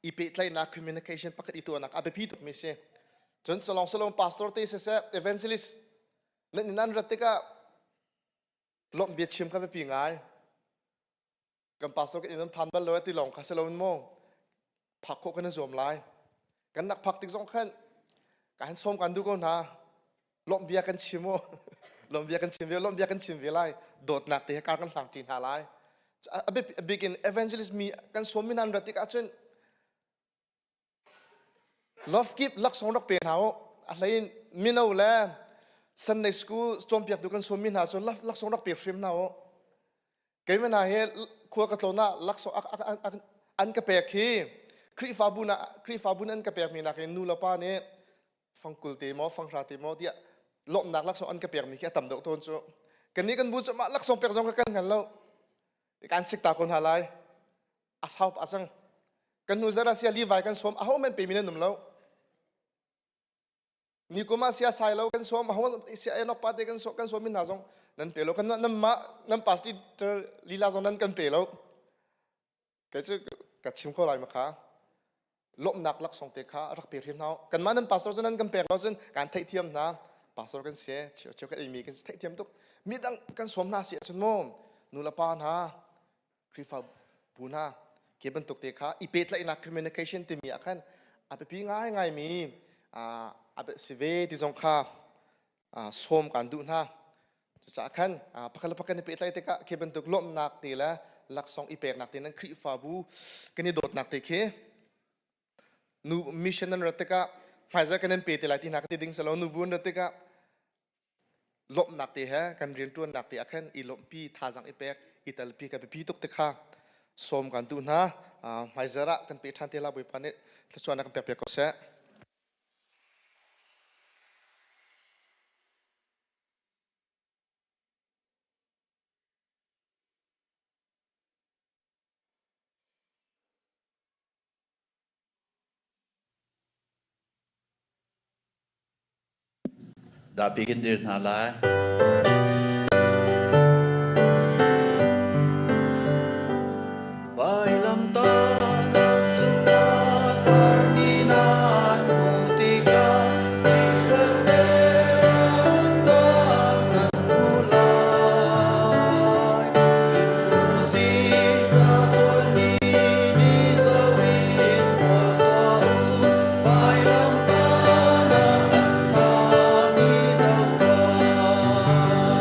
i pehtlaihnak communication pakhat i tuahnak a biapi tukmi si cun salong salong pastor te siseh evangelist nan in an rat tikah lawmh bia chim kha biapi ngai Kan pastor kan inn an phan bal lo ti lawng kha si lo in maw phak khawh kan i zuam lai. Kan nak phak tik zong khan ka han sawm kan duh ko hna. Lawmh bia kan chim u. Lawmh bia kan chim ve, lawmh bia kan chim ve lai. Dawtnak te he kar kan hlang ṭi hna lai. A bik in evangelist mi kan sawm mi hna an rat tik ahcun Love gift laksawng rak pe hna u. A hlei in mino le Sunday school cawnpiaktu kan sawmmi hna cu laksawng rak pe hrim hna u. Keimah hna hi khua ka tlawn ah laksawng an ka pek hi Khrihfabu na Khrihfabu an ka pekmi nakin nu le pa nih fangkul te maw fanghra te maw tiah lawmhnak laksawng an ka pekmi khi a tam deuh tawn cu. Kannih kan bu cu mah laksawng pek zong kha kan hngal lo. Kan sik ta ko hna lai. A sau pah cang. Kan hnu zarh ah sia Levi kan sawm aho men pemi nan um lo. Ni kum ah sia sai lo kan sawm aho sia enok pa te kan sawm kan sawm min hna zong nan pe lo kan nan mah nan pastor lila zong nan kan pe lo. Kei cu ka chim ko lai ma kha. Lawmhnak laksawng te kha rak pe hrim hna. Kanmah nan pastor cu nan kan pek lo cun kan theihthiam hna. Pastor kan si, cheu cheu kan eimi kan si theihthiam tuk. Midang kan sawm hna si ahcun maw nu le pa hna Khrihfabu hna ke bantuk te kha i pehtlaihnak communication timi ah khan a biapi ngaingaimi a si ve ti zong kha sawm kan duh hna. Cucaah khan pakhat le pakhat i pehtlaih tikah khi bantuk lawmhnak te le laksawng i peknak te nan Khrihfabu kan i dawtnak te khi nu mission nan rat tikah hmaizarh kan in pe te lai ti hna ka ti ding si lo nu bu an rat tikah lawmhnak te he kan rianṭuannak te ah khan i lawmhpi thazaang i pek i telpi ka biapi tuk te kha sawm kan duh hna hmaizarh ah kan pe ṭhan te la Bawipa nih thluachuahnak kan pek piak ko seh. Dahpi kan dir hna lai. Vailamtahnak cungah tarmi nan hmuh tikah chikkhat te dang nan hmu lai. Cu si ca sualmi nih zoh in kawl tuah u. Vailamtahnak an thami zoh tuah.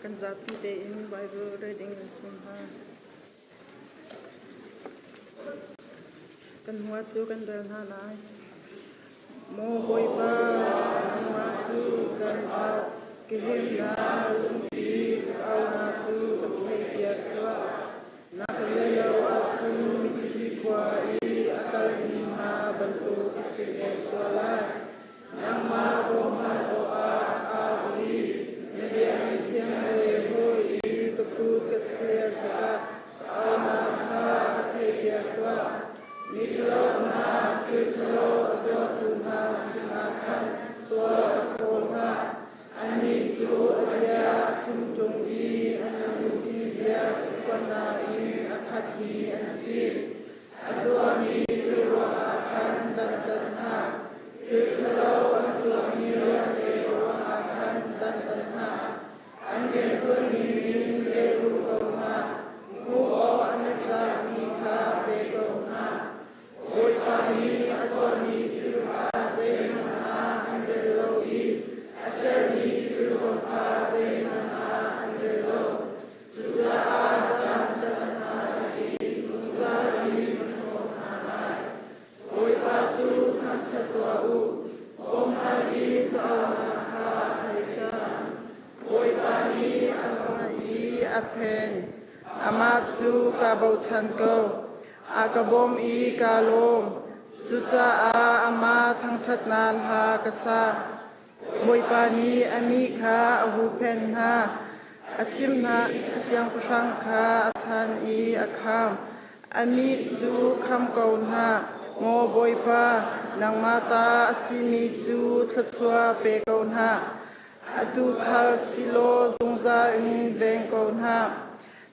Kan zapi tein Bible reading kan sawm hna. Kan hua cu kan rel hna lai. Maw Bawipa, nangmah cu kan auh, ka himnak lungpi ka auhnak cu ka theihpiak tuah. Na ka bia lo ahcun mithi khua i a kalmi hna bantuk ka si ve sual lai. Nangmah bawmhhal awkah ka au i na bia mithiang le hawi i ka kut ka thler tikah ka aunak kha ka theihpiak tuah. Miṭhalo hna, thil ṭhalo a tuahtu hna sinah khan sual ka phaw hlah. Annih cu a bia a thlum ṭung i an lungthin bia kuana in a khatmi an si. A tuahmi thil ruangah khan dantat hna. Thil ṭhalo an tuahmi ruang le ruangah khan dantat hna. An rianṭuan ningin lehrul ko hna. Hmuh awk an i tlakmi kha pe ko hna. Bawipa nih a tuahmi thil kha zeihmanh ah an rel lo i a sermi thil zong kha zeihmanh ah an rel lo. Cucaah dantat hna i zungzal in ka hlawt hna lai. Bawipa cu thangṭhat tuah u, bawmhhal i ka auhnak kha a theih cang. Bawipa nih a hmai i a phen, amah cu kaa bochan ko. A ka bawmh i kaa lawm, cucaah amah thangṭhatnak hla ka sa. Bawipa nih a mi kha a huhphenh hna, a thim hna siangpahrang kha a chan i a kham. A mi cu kham ko hna, maw Bawipa, nangmah ta a simi cu thluachuah pe ko hna. Atu khal si law zungzal in veng ko hna.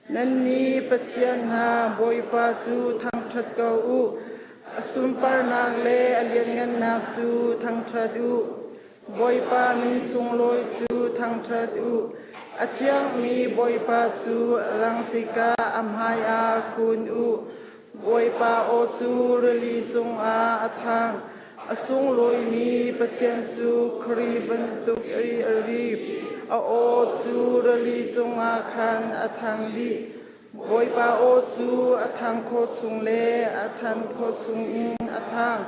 Nannih Pathian hna, Bawipa cu thangṭhat ko u. A sunparnak le a lianhngannak cu thangṭhat u. Bawipa min sunglawi cu thangṭhat u. A thiangmi Bawipa cu a lang tikah a hmaiah kun u. Bawipa aw cu rili cungah a thang. A sunglawimi Pathian cu khuari bantuk i a ri. A aw cu rili cungah khan a thang dih. Bawipa aw cu a thang khawh chung le a than khawh chungin a thang.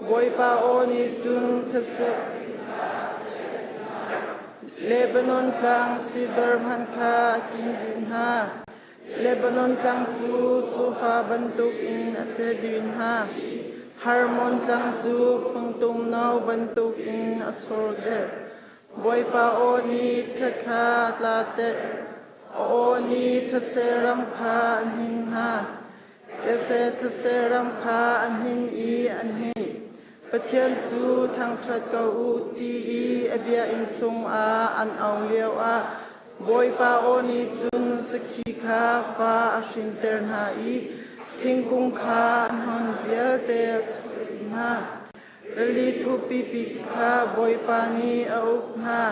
Bawipa aw nih cun thlasik Lebanon tlang sidar hmanh kha a kin dih hna. Lebanon tlang cu tuufa bantukin a phedir hna. Hermon tlang cu fungtum no bantukin a chorder. Bawipa aw nih ṭha kha a tlater. A aw nih ṭhase ram kha a hnin hna. Kese thase ram kha a hnin i a hnin. Pathian cu thangṭhat ko u ti i a biakinn chungah an auh lioah Bawipa aw nih cun sakhi kha fa a hrinter hna i thingkung kha a hnon vialte a chuah hna. Rili thupipi kha Bawipa nih a uk hna.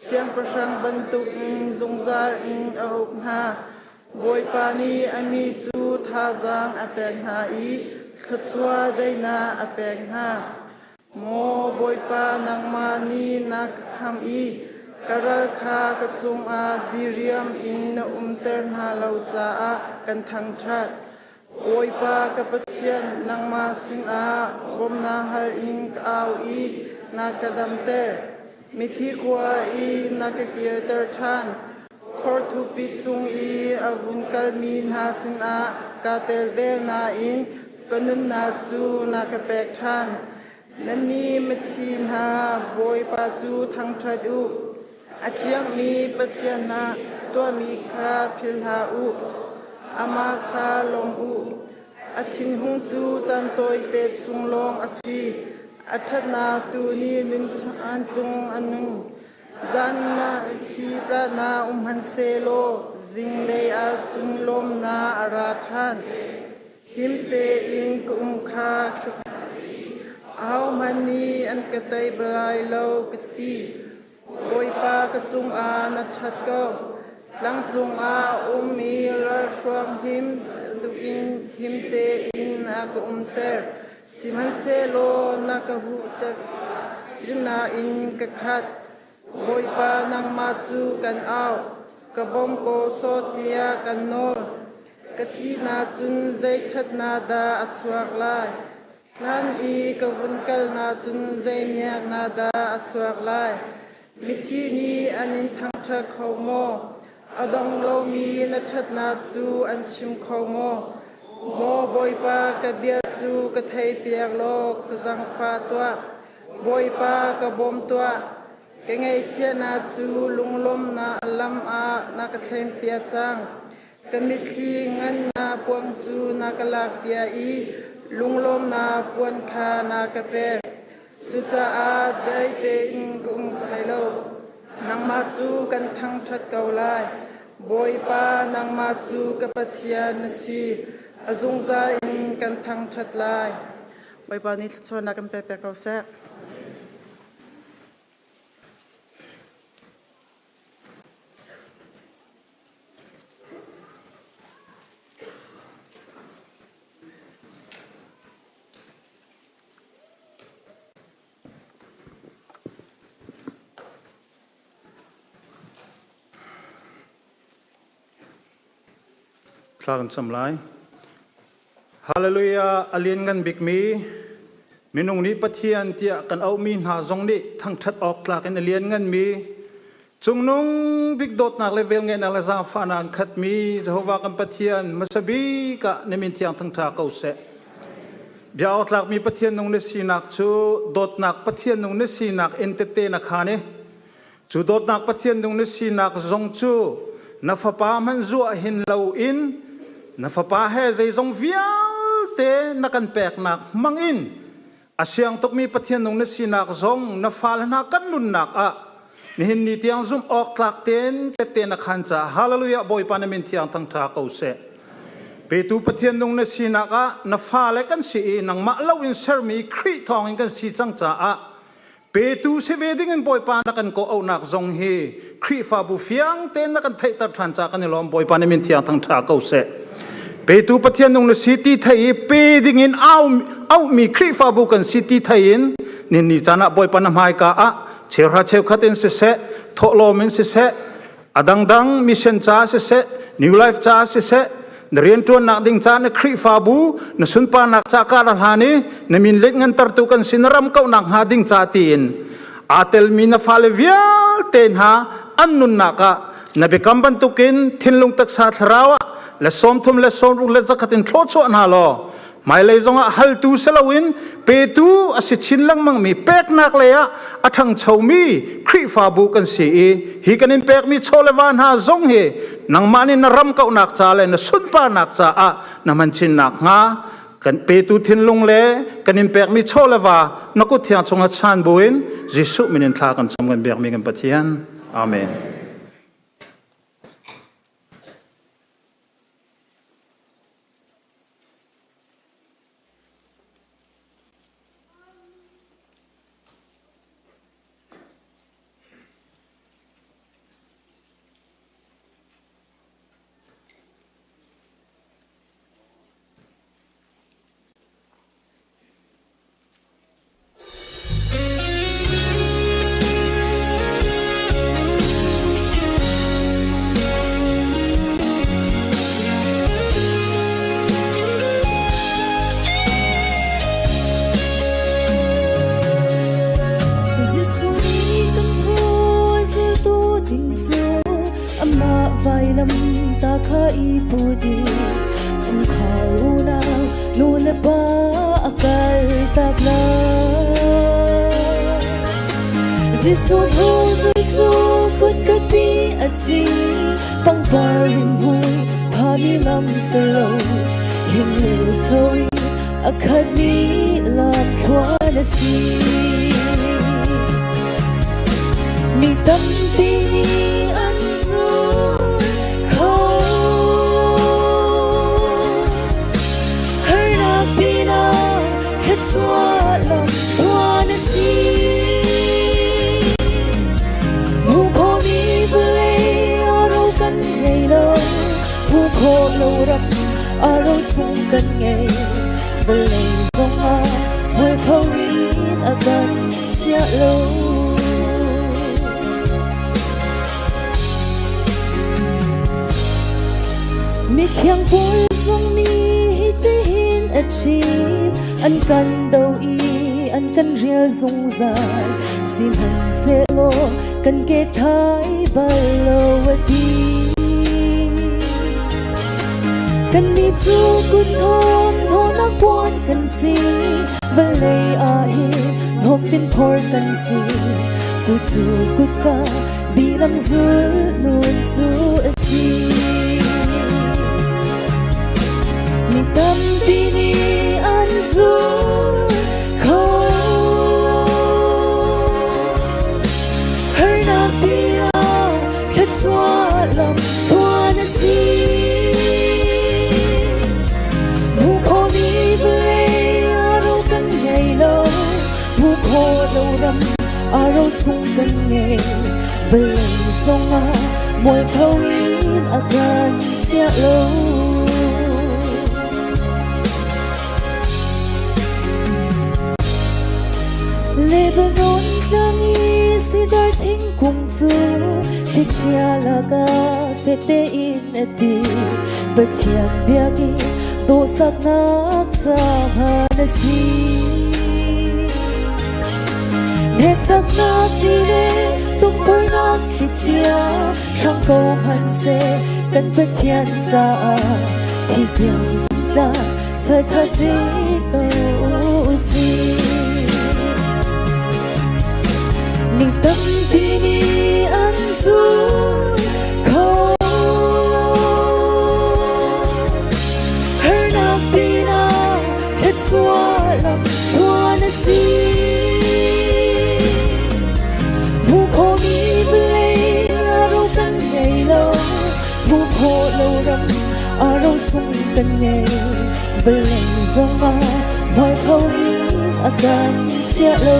Siangpahrang bantukin zungzal in a uk hna. Bawipa nih a mi cu thazaang a pek hna i thluachuah daihnak a pek hna. Maw Bawipa, nangmah nih na ka khamh i ka ral kha ka cungah diriam in na umter hna lo caah kan thangṭhat. Bawipa ka Pathian, nangmah sinah bawmhnak hal in ka au i na ka damter. Mithi khua i na ka kirter ṭhan. Khor thupi chung i a vun kalmi hna sinah kaa tel ve nain ka nunnak cu na ka pek ṭhan. Nannih mithi hna, Bawipa cu thangṭhat u. A thiangmi Pathian hna tuahmi kha philh hlah u. Amah kha lawm u. A thinhung cu caan tawite chung lawng a si. A ṭhatnak tu nih nun an tlung a nung. Zan ah thli tla na um hmanhsehlaw zinglei ah cun lawmnak a ra ṭhan. Him tein ka um kha ahohmanh nih an ka tei bal lai lo ka ti. Bawipa ka cungah na ṭhat ko. Tlang cungah a ummi ralhruang him dukin him tein a ka umter. Sihmanhsehlaw na ka huhter nain ka khat. Bawipa nangmah cu kan auh. Ka bawm ko sawh tiah kan nawl. Ka thihnak cun zei ṭhatnak dah a chuak lai? Thlan i ka vun kalnak cun zei miaknak dah a chuak lai? Mithi nih an in thangṭhat kho maw? A dong lomi na ṭhatnak cu an chim kho maw? Maw Bawipa, ka bia cu ka theihpiak law ka zaangfah tuah. Bawipa, ka bawm tuah. Ka ngaihchiatnak cu lunglawmhnak lam ah na ka thlenpiak cang. Ka mitthli ngannak puang cu na ka lakpiak i lunglawmhnak puan kha na ka pek. Cucaah dai tein ka um lai lo. Nangmah cu kan thangṭhat ko lai. Bawipa, nangmah cu ka Pathian na si. A zungzal in kan thangṭhat lai. Bawipa nih thluachuahnak kan pek piak ko seh. Thla kan cam lai. Hallelujah! A lianngan bikmi minung nih Pathian tiah kan auhmi hna zong nih thangṭhat awk tlak in a liannganmi cungnung bik dawtnak le velngeihnak le zaangfahnak an khatmi Jehovah kan Pathian hmasa bik ah na min thiang thangṭha ko seh. Bia awk tlakmi Pathian nung na sinak cu dawtnak Pathian nung na sinak in tette na khaan i Cu dawtnak Pathian nung na sinak zong cu na fapa hmanh zuah hin loin na fapa he zeizong vialte na kan peknak hmangin a siang tukmi Pathian nung na sinak zong na fale hna kan nunnak ah nihin ni tiang zumh awk tlak tein tette na khan caah hallelujah Bawipa na min thiang thangṭha ko seh. Petu Pathian nung na sinak ah na fale kan si i nangmah loin sermi Khrih thawngin kan si cang caah Petu si ve ding in Bawipa na kan kawh auhnak zong hi Khrihfabu fiang tein na kan theihter ṭhan ca kan i lawm. Bawipa nih min thiang thangṭha ko seh. Petu Pathian nung na si ti thei i pe ding in auhmi Khrihfabu kan si ti thei in ninni caan ah Bawipa na hmaika ah cheuhra cheukhat in siseh, thawhlawm in siseh, a dangdang mission ca siseh, New Life ca siseh, na rianṭuannak ding ca na Khrihfabu na sunparnak ca ka ra hlan i na min let ngantertu kan si na ram kauhnak hnga ding ca tiin aa telmi na fale vialte hna an nunnak ah na biakam bantukin thinlung taksa thlarau ah le 30 le 60 le 100 in thlawchuah hna law Hmailei zongah haltu si loin petu a si chin lengmangmi peknak lei ah a ṭhangchomi Khrihfabu kan si i hi kan in pekmi chaw le va hna zong hi nangmah nih na ram kauhnak ca le na sunparnak caah na hman chin nakhnga kan petu thinlung le kan in pekmi chaw le va na kut thiang chungah chan buin Jesuh min in thla kan cam kan biakmi kan Pathian. Amen. Jesuh nih kan hnu zultu ding cu amah vailam ta kha i put i chungkhar unau nu le pa a kal tak lo. Jesuh hnu zul cu kutkapi a si, pangpar rimhmui phami lam si lo, him le soi a khatmi lamthluan a si. Mi tampi nih an zul kho. Harnak pinah thluachuah lamthluan a si. Hmuh khawhmi vawlei a ro kan ngei lo, hmuh khawh lo ram a ro sung kan ngei. Vawlei zongah mualpho in a kan chiah lo. kan do i an kan rial zungzal. Sihmanhsehlaw kan ke thai bal lo a ti. Kannih cu kut hnawm hnawhnak puan kan si, vawlei ah hin hnawmtin phor kan si. Cucu kutka bilam zul nun cu a si. Mi tampi nih an zul kho. Harnak bia thluachuah lam thuan a si. Hmuh khawhmi vawlei a ro kan ngei lo, hmuh khawh lo ram a ro sung kan ngei. Vawlei zongah mualpho in a kan siah lo. Lebanon tlang i sidar thingkung cu thlichia lakah fekte in a ti. Pathian biak i dawhsaknak cahan a si. Hneksaknak ti le tukforhnak thlichia hrang ko hmanhseh kan Pathian caah thi tiang zumtla salṭha si ko usih. Mi tampi nih an zul kho. Harnak pinah thluachuah lam thluan a si. Hmuh khawhmi vawlei a ro kan ngei lo, hmuh khawh lo ram a ro sung kan ngei. Vawlei zongah mualpho in a kan chiah lo.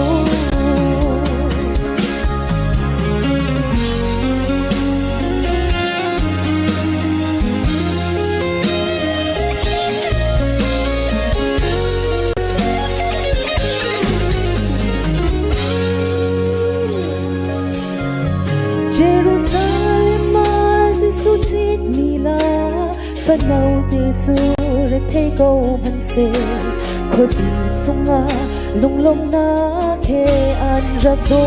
Jerusalem ah Jesuh citmi la fano te cu rethei ko hmanhseh khuapi chungah lunglawmhnak he an rak daw.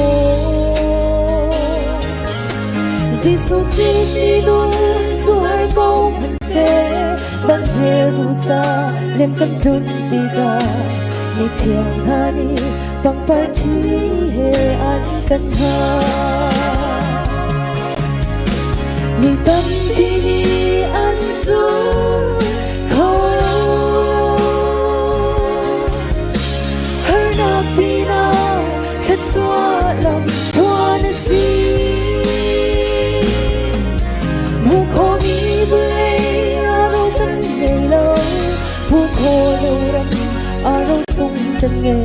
Jesuh citmi nun cu har ko hmanhseh van Jerusalem kan tlun tikah mithiang hna nih pangpar ṭhi he an kan hngah. Mi tampi nih an zul kho lo. Harnak pinah thluachuah lam phuan a si. Hmuh khawhmi vawlei a ro kan ngei lo. Hmuh khawh lo ram a ro sung kan ngei.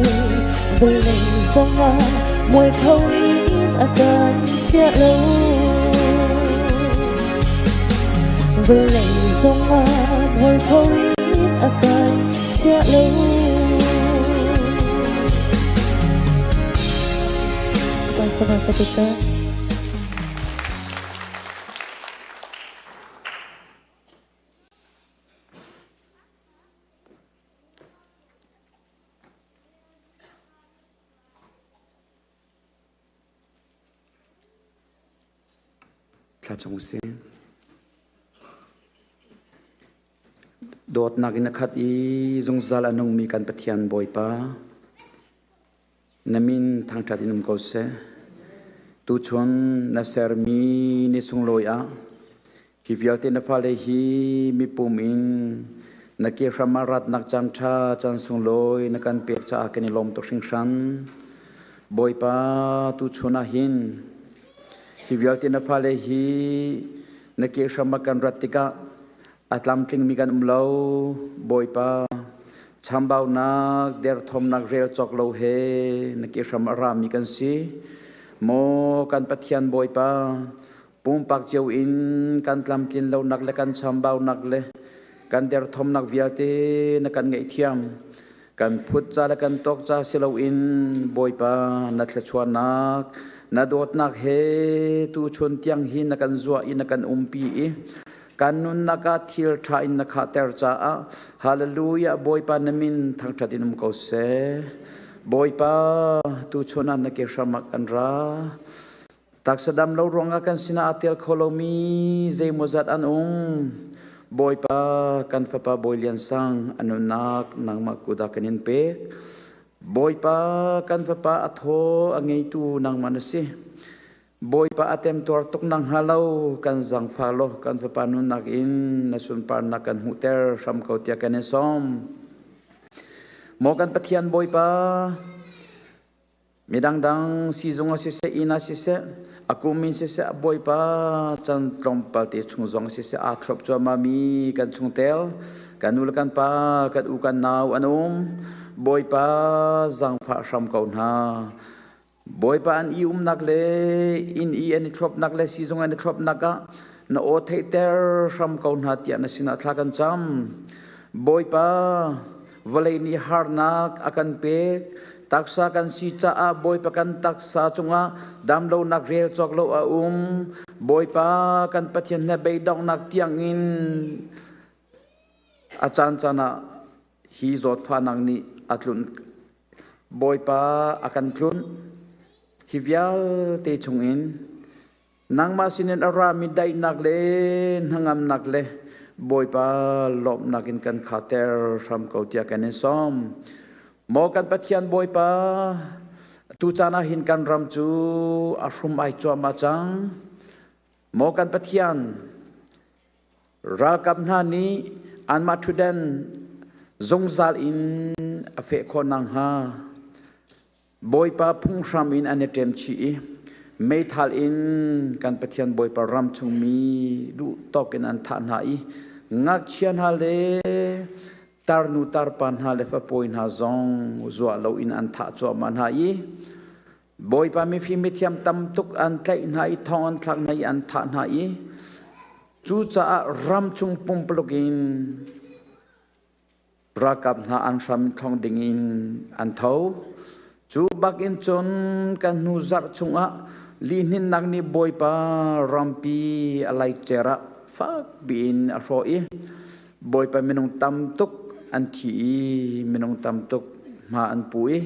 Vawlei zongah mualpho in a kan chiah lo. Vawlei zongah mualpho in a kan chiah lo. Pastor, Thla cam usih. Dawtnak in a khat i zungzal a nungmi kan Pathian Bawipa, na min thangṭhat in um ko seh. Tuchun na sermi ni sunglawi ah hi vialte na fale hi mipum in na ke hram ah ratnak caan ṭha caan sunglawi na kan pek caah kan i lawm tuk hringhran. Bawipa, tuchun ah hin hi vialte na fale hi na ke hram ah kan rat tikah a tlamtlingmi kan um lo. Bawipa, chambaunak, derthawmnak rel cawk lo he na ke hram a rami kan si. Maw kan Pathian Bawipa, pumpak cio in kan tlamtlin lonak le kan chambaunak le kan derthawmnak vialte na kan ngaihthiam. Kan phut ca le kan tawk ca si loin Bawipa na thluachuahnak, na dawtnak he tuchun tiang hi na kan zuah i na kan umpi i. Kan nunnak ah thil ṭha in na khahter caah Hallelujah Bawipa na min thangṭhat in um ko seh. Bawipa tuchun ah na ke hram ah kan ra. Taksa dam lo ruangah kan sinah aa tel kho lomi zeimawzat an um. Bawipa kan fapa Bawi Lian Sang a nunnak nangmah kut ah kan in pek. Bawipa kan fapa a thaw a ngeitu nangmah na si. Bawipa a temtuar tuk nang hnga lo kan zangfah law kan fapa nunnak in na sunparnak kan hmuhter hram ko tiah kan in sawm. Maw kan Pathian Bawipa Midang dang siizung ah siseh, inn ah siseh, a kum in siseh, a bawipa can tlawmpal te chung zong siseh aa thlop cuahmah mi kan chungtel, kan nu le kan pa, kan u kan nau an um. Bawipa zaangfah hram ko hna. Bawipa an i umnak le inn i an i thlopnak le siizung an i thlopnak ah na aw theihter hram ko hna tiah na sinah thla kan cam. Bawipa vawlei nih harnak a kan pek taksa kan si caah Bawipa kan taksa cungah damlonak rel cawk lo a um Bawipa kan Pathian he beidonghnak tiangin a caan caan ah hi zawtfahnak nih a tlunh Bawipa a kan tlunh hi vialte chungin Nangmah sinin a rami daihnak le hnangamnak le Bawipa lawmhnak in kan khater hram ko tiah kan in sawm. Maw kan Pathian Bawipa, tu caan ah hin kan ram cu a hrum ai cuahmah cang. Maw kan Pathian, ralkap hna nih anmah ṭhutdan zungzal in a feh khawh nakhnga Bawipa phunghram in an i ṭem chih i meithal in kan Pathian Bawipa ram chungmi duh tawk in an thah hna i ngakchia hna le tarnu tarpa hna le fapawi hna zong zuah loin an thah cuahmah hna i Bawipa mifim mithiam tam tuk an tlaih hna i thong an thlak hna i an thah hna i cucaah ram chung pumpuluk in Ralkap hna an hram thlong dingin an tho. Cu bakin cun kan hnu zarh chungah lihninnak nih Bawipa rampi a laicer ah fak piin a hrawh i Bawipa minung tam tuk an thi i minung tam tuk hma an pu i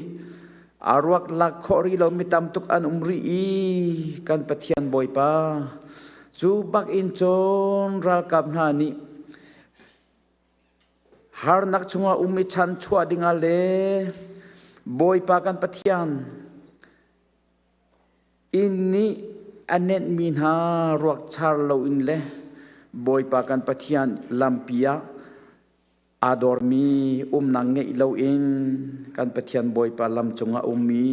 a ruak lak khawh rih lomi tam tuk an um rih i kan Pathian Bawipa cu bakin cun ralkap hna nih Harnak chungah um i chanchuah dingah le Bawipa kan Pathian inn nih a nenhmi hna ruak char loin le Bawipa kan Pathian lampi ah aa dormi umnak ngeih loin kan Pathian Bawipa lam cungah ummi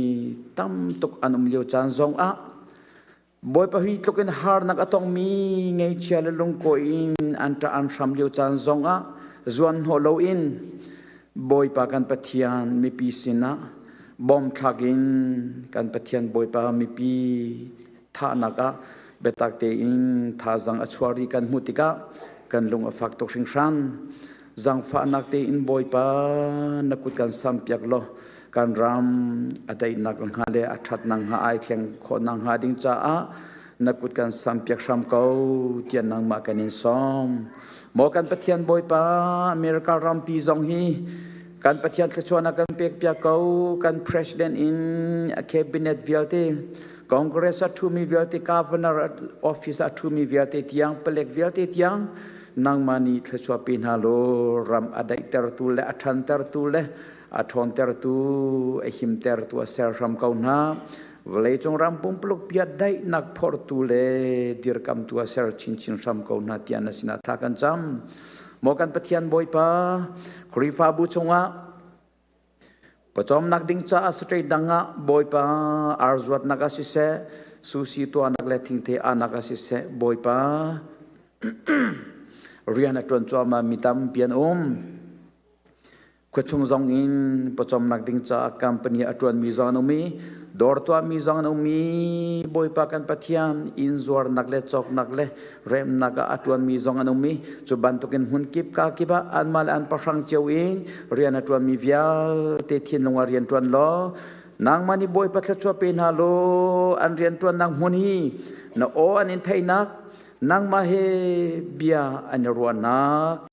tam tuk an um lio caan zongah Bawipa hi tluk in harnak a tongmi ngeichia le lungkawi in an ṭah an hram lio caan zongah zuanhnawh loin Bawipa kan Pathian mipi sinah bom thlak in kan Pathian Bawipa mipi thahnak ah biatak tein thazang a chuah ri kan hmuh tikah kan lung a fak tuk hringhran. Zangfahnak tein Bawipa na kut kan sampiak law kan ram a daihnak hnga le a ṭhatnak hnga ai thleng khawhnak hnga ding caah na kut kan sampiak hram ko tiah nangmah kan in sawm. Maw kan Pathian Bawipa America rampi zong hi kan Pathian thluachuahnak kan pek piak ko kan president in a cabinet vialte Congress a ṭhumi vialte governor office a ṭhumi vialte tiang palek vialte tiang nangmah nih thluachuah pe hna law ram a daihtertu le a ṭhantertu le a ṭhawntertu a himtertu a ser hram ko hna vawleicung ram pumpuluk piat daihnak phortu le dirkamtu a ser chinchin hram ko hna tiah na sinah thla kan cam maw kan Pathian Bawipa Khrihfabu chungah pawcawmnak ding caah state dang ah Bawipa arzuatnak ah siseh susi tuahnak le thingthe anak ah siseh Bawipa rian a ṭuan cuahmah mi tampi an um Khuachung zong in pawcawmnak ding caah company a ṭuanmi zong an um i dawr tuahmi zong an um i Bawipa kan Pathian inn zuarnak le cawknak le remnak ah a ṭuanmi zong an um i cu bantukin hmun kip ka kip ah anmah le an pahrang cio in rian a ṭuanmi vialte thinlung ah rian ṭuan law nangmah nih Bawipa thluachuah pe hna law an rian ṭuannak hmun hi na aw an in theihnak. Nangmah he bia an i ruahnak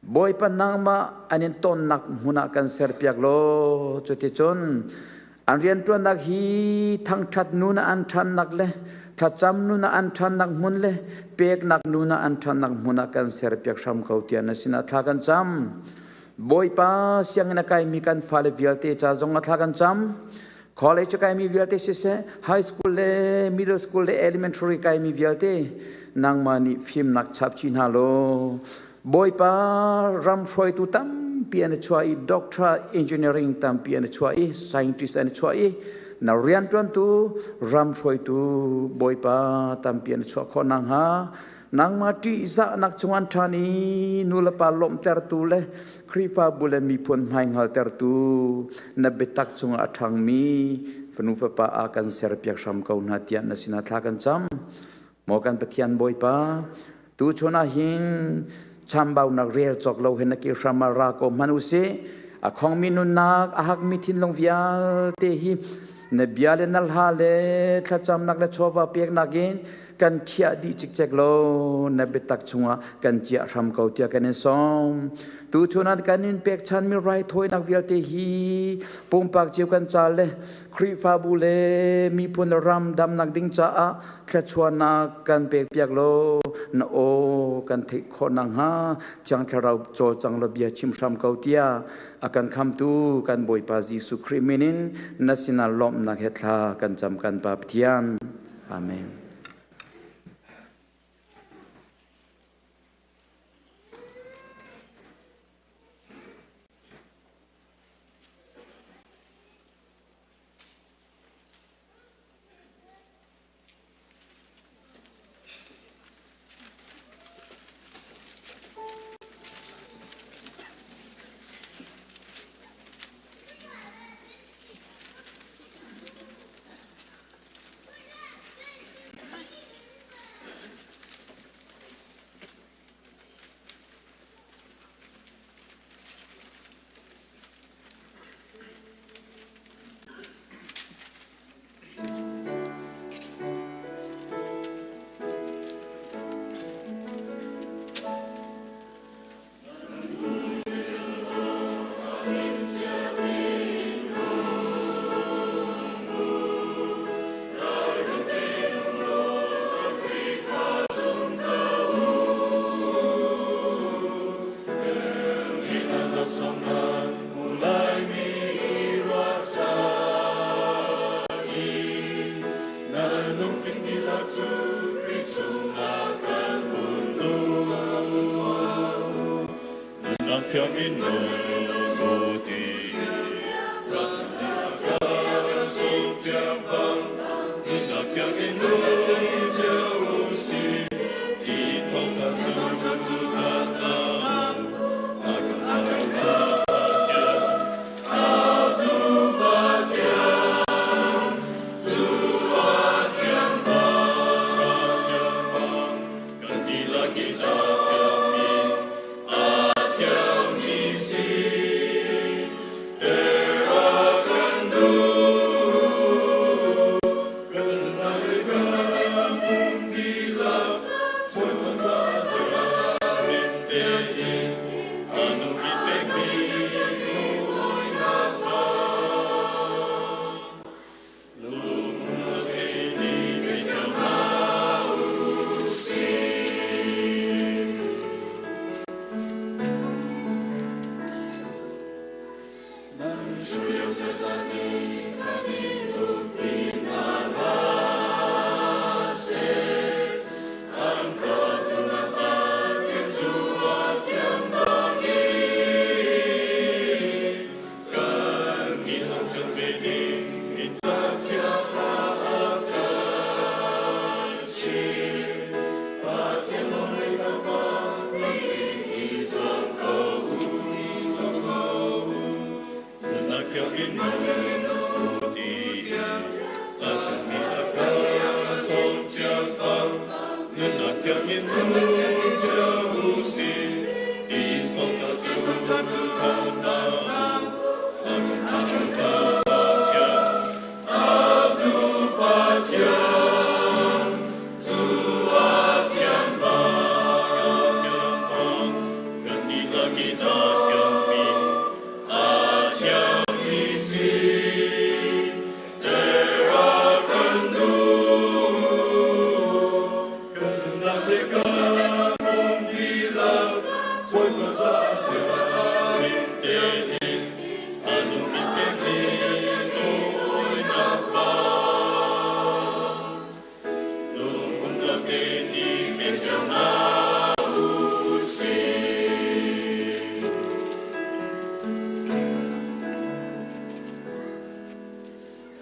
Bawipa nangmah an in tonnak hmun ah kan serpiak law cuticun an rianṭuannak hi thangṭhat nun ah an ṭhannak le thlacam nun ah an ṭhannak hmun le peknak nun ah an ṭhannak hmun ah kan serpiak hram ko tiah na sinah thla kan cam. Bawipa sianginn a kaimi kan fale vialte ca zong ah thla kan cam. College kaimi vialte siseh, high school le middle school le elementary kaimi vialte nangmah nih fimnak chap chih hna law Bawipa ram hruaitu tampi an i chuah i doctor engineering tampi an i chuah i scientist an i chuah i na rianṭuantu ram hruaitu Bawipa tampi an i chuah khawh nakhnga nangmah ṭihzahnak chung an ṭhan i nulepa lawmhtertu le Khrihfabu le miphun hmaihngaltertu na biatak cungah a ṭhangmi fanu fapa ah kan serpiak hram ko hna tiah na sinah thla kan cam. Maw kan Pathian Bawipa, tuchun ah hin chambaunak rel cawk lo hin na ke hram ah ra ko hmanh usih. A khongmi nunnak, a hakmi thinlung vialte hi na bia le na hla le thlacamnak le chawva peknak in kan khiah dih cikcek lo na biatak chungah kan ciah hram ko tiah kan in sawm. Tuchun ah kan in pekchanmi raithawinak vialte hi pumpak cio kan ca le Khrihfabu le miphun le ram damnak ding caah thluachuahnak kan pekpiak law na aw kan theih khawh nakhnga Thiang Thlarau cawlcang law bia chim hram ko tiah a kan khamtu kan Bawipa Jesuh Khrih min in na sinah lawmhnak he thla kan cam kan Pa Pathian. Amen.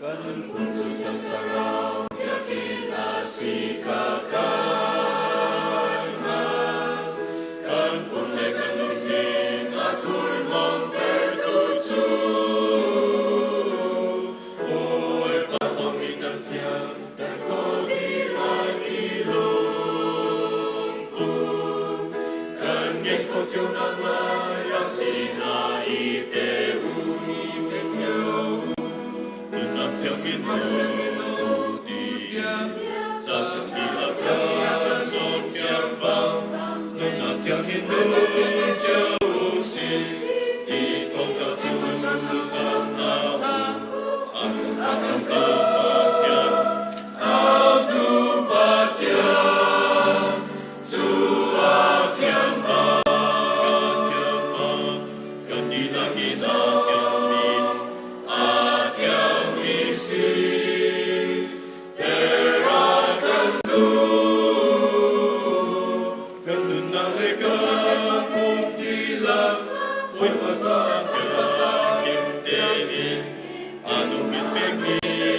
Kan nunphung cu Thiang Thlarau biakinn a si kha kan hngalh. Kan pum le kan lungthin a thurhnawmtertu cu Bawipa thawngin kan thianter khawh dih lai i lungput kan ngeih khawh cio naklai a sinah i pe u, i pe cio u. Nunnak thiangin nung u tiah ca thiang a kan sawmpiak bang nunnak thiangin nung cio u sih ti thawngṭha cu thanh hna u. A kan tu Pathian, Autu Pathian, cu a thiang bang, thiang bang, kan dihlak i a thiangmi A thiangmi si ter a kan duh. Kan nunnak le kan pum dihlak Bawipa caah thianghlim tein a nung in pekmi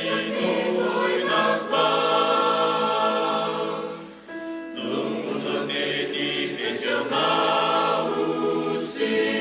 thawinak bang lungput le i pe cio hna u sih.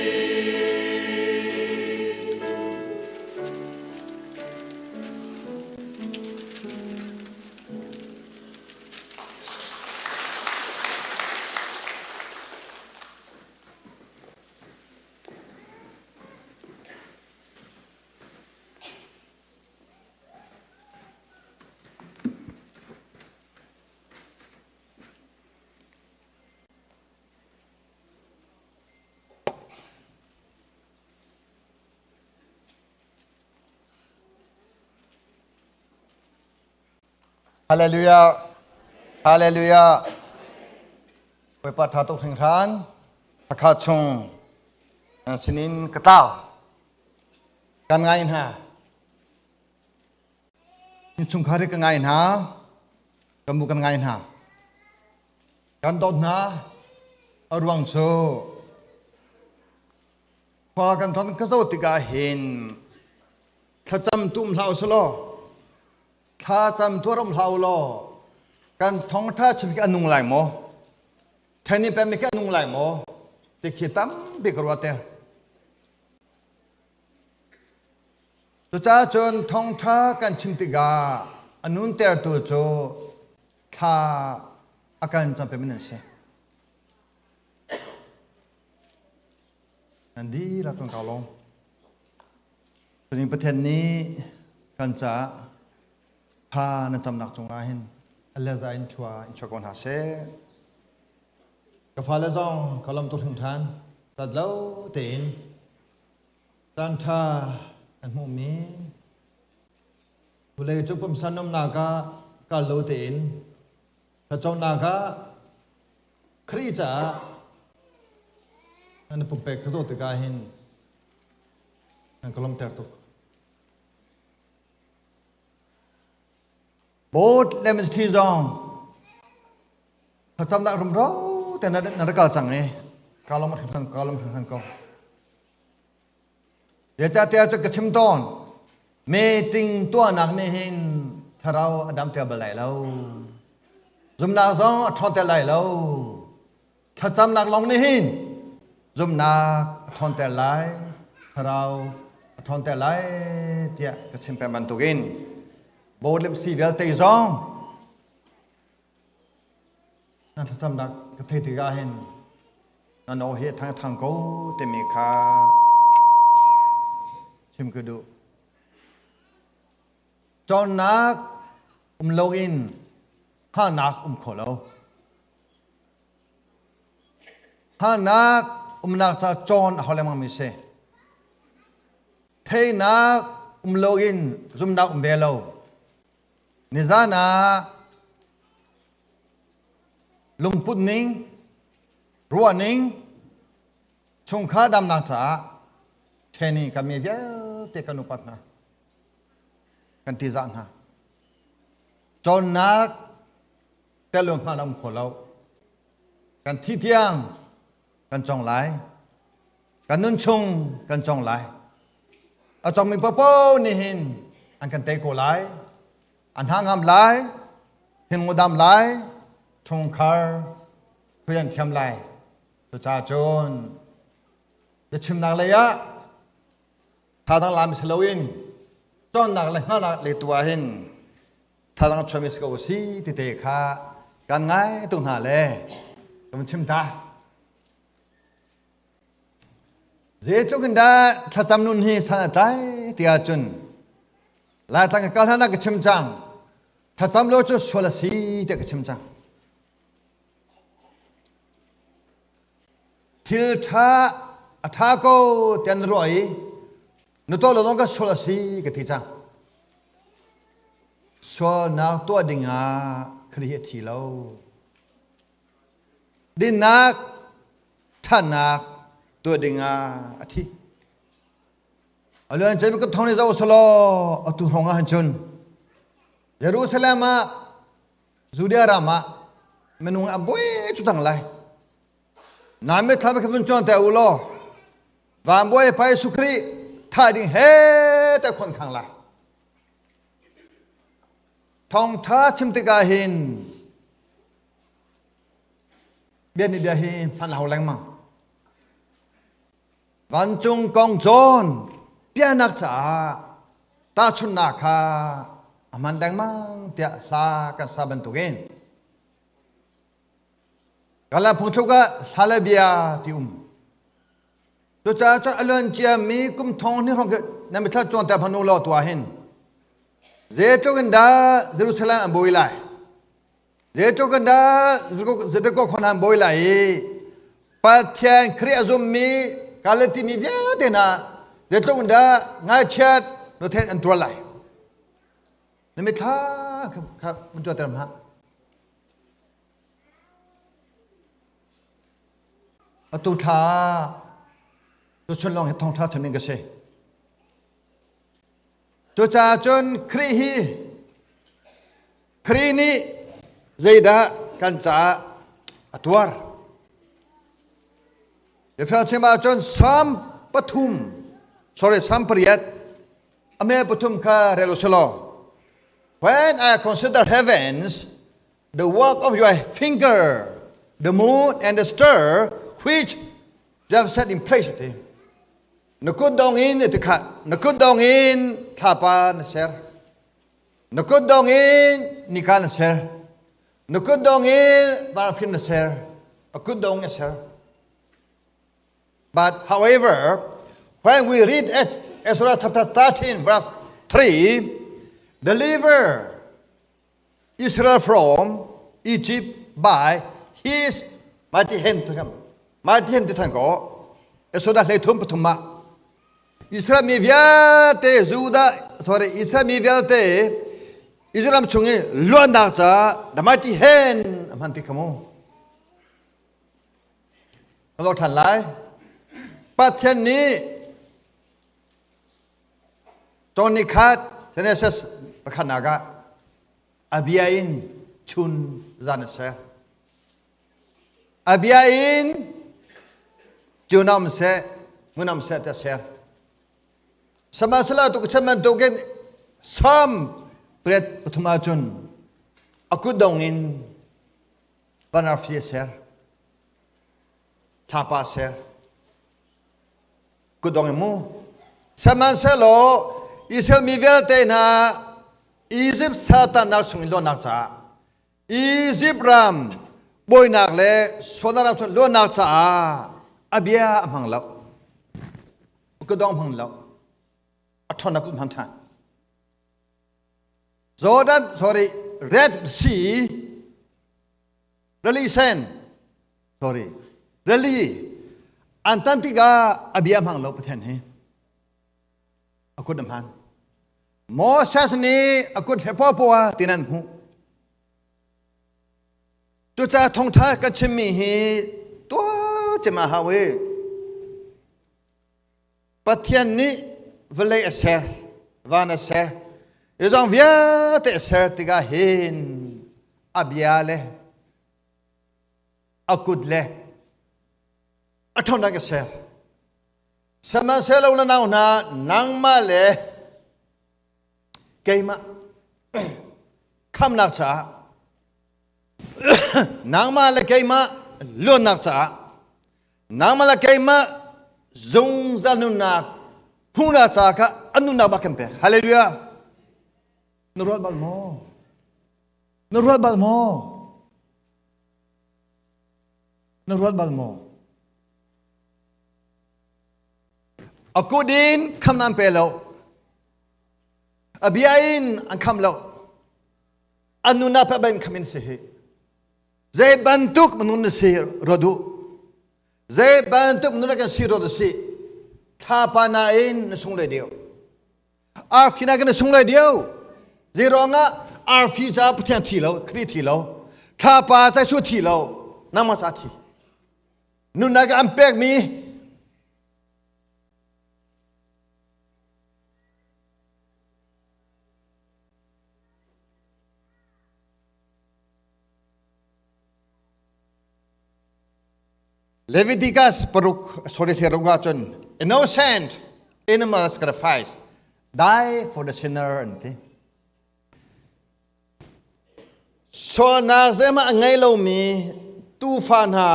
Hallelujah. Hallelujah. Bawipa tha tuk hringhran. Thakha chung sinin ka tlau. Kan ngai hna. Innchungkhar hi ka ngai hna. Kan bu kan ngai hna. Kan dawt hna. A ruang cu khua kan ton ka zoh tikah hin thlacam tum hlah usih thlacam tuar um hlah u law kan thawngṭha chim khi a nung lai maw? Theni pemmi khi a nung lai maw? Ti khi tampi ka ruat ter. Cucaah cun thawngṭha kan chim tikah a nuntertu cu thla a kan campiakmi nan si. Nan dihlak cun kaa lawm. Cutin Pathian nih kan caah tha na camnak cungah hin a leza in thlua in chuah ko hna seh. Ka fale zong ka lawm tuk hringhran. Tat lo tein Caan ṭha kan hmuhmi vawlei cu pumsa nuamnak ah kal lo tein thlacamnak ah Khrih caah nan pumpek ka zoh tikah hin nan ka lawmhter tuk. Boat le ministry zong thlacamnak rumro te na na kal cang i ka lawm hringhran ka lawm hringhran ko. Zeicahtiah cu ka chim tawn, meeting tuahnak nih hin thlarau a damter bal lai lo. Zumnak zong a ṭhawnter lai lo. Thlacamnak lawng nih hin zumnak a ṭhawnter lai, thlarau a ṭhawnter lai tiah ka chim peng bantukin bawlim si vialte zong Na thlacamnak ka theih tikah hin na naw hi a thang a thang ko timi kha chim ka duh. Cawnnak um loin hngalhnak um kho lo. Hngalhnak umnak ca cawn a hau lengmang mi si. Theihnak um loin zumnak um ve lo. Nizan ah lungput ning, ruah ning, chungkhar damnak caah training kan mi vialte kan upat hna. Kan tizah hna. Cawnnak tel hna um kho lo. Kan thi tiang kan cong lai. Kan nun chung kan cong lai. A congmi paohpaoh nih hin An kan tei ko lai. An hna ngam lai. Thinlung dam lai. Chungkhar khuyan thiam lai. Cucaah cun biachimnak lei ah thadang lam si loin cawnnak le hngalhnak le tu ah hin thadang chuami si ko si tete kha kan ngai tuk hna le kan chim ta. Zeitluk in dah thlacam nun hi san a tlai ti ahcun Laitlang ka kal hlan ah ka chim cang. Thlacam lo cu sual a si tiah ka chim cang. Thil ṭha a ṭha ko tiah na ruah i na tuah lo zong ka sual a si ka ti cang. Sualnak tuah ding ah Khrih hi a thi lo. Dinnak ṭhatnak tuah ding ah a thi. Aluan cem ka thong ni zo salo atu hrong ah cun Jerusalem ah Judea ram ah minung a buai cu tang lai. Na mit thlam ka vun chuan te u law van buai pai sukri tha ding he te khon khang lai. Thong tha chim tikah hin bia nih bia hi hman hau lengmang. Vancung kong cawn pianak caah tahchunhnak kha a hman lengmang tiah hla kan sa bantukin Kala phungthluk ah hla le bia ti um. Cucaah cun a luan ciami kum thong hnih hrawng na mithla cuanter hmanh u law tuah hin zeitluk in dah Jerusalem an bawi lai Zeitluk in dah Jericho khua hna an bawi lai i Pathian Khrih a zummi Galati mi vialte hna zeitluk in dah ngaichiat nuthen an tuar lai. Na mithla kha mun tuahter hmah. Atu thla tuchun lawng hi thawngṭha chim ding ka si. Cucaah cun Khrih hi Khrih nih zeidah kan caah a tuar? Biafel chim ahcun Psalm pathum, sorry, Psalm pariat, a me pathum kha rel u law. When I consider heavens, the work of your finger, the moon and the star which you have set in place. Ti. Na kut dong in ti khat, na kut dong in thlapa na ser. Na kut dong in nika na ser. Na kut dong in vanfim na ser. A kut dong na ser. But however, when we read at Ezra chapter 13 verse 3, deliver Israel from Egypt by his mighty hand to him. Mighty hand ti than ko. Exodus hlei thum pathum ah Israel mi vialte Judah sorry Israel mi vialte Israel ram chung i luannak ca the mighty hand a hman ti kha mu. Ka zoh ṭhan lai. Pathian nih cawn ni khat Genesis pakhatnak ah a bia in chun zan a ser. A bia in cun um seh, hmun um seh ti a ser. Sihmanhsehlaw tu chan bantukin Psalm pariat pathum ahcun a kutdong in Panarfi a ser. Thlapa a ser. Kutdong in mu. Sihmanhsehlaw Israel mi vialte hna Egypt saltannak chung in luatnak caah Egypt ram bawinak le sualnak ram chung luatnak caah a bia a hmang lo. Kutdong hmang lo. A ṭhawnnak kut hmang ṭhan. Jordan sorry Red Sea Rili Sen sorry Rili an tan tikah a bia hmang lo Pathian hi a kut a hman Moses nih a kut he popoa tin an hmuh cucaah thawngtha kan chimmi hi tuah cem a hau i Pathian nih vawlei a ser, van a ser, zeizong vialte a ser tikah hin a bia le a kut le a ṭhawnnak a ser. Sihmanhsehlaw na nau hna nangmah le Keimah khamnak caah nangmah le keimah luatnak caah nangmah le keimah zungzal nunnak hmuhnak caah kha an nunnak bak kan pek. Hallelujah. Na ruat bal maw? Na ruat bal maw? Na ruat bal maw? A kut in kham nan pe lo. A bia in an kham lo. An nunnak pe ban kham in si hi. Zei bantuk minung na si ruat u. Zei bantuk minung na kan si ruat u si. Thlapa nain na sung le deu. Arfi na kan sung le deu. Zei ruangah arfi ca Pathian thi lo, Khrih thi lo. Thlapa ca su thi lo. Nangmah ca thi. Nunnak an pekmi Leviticus paruk sorry thleruk ahcun innocent animal sacrifice die for the sinner an ti. Sualnak zeihmah a ngei lomi tuufa hna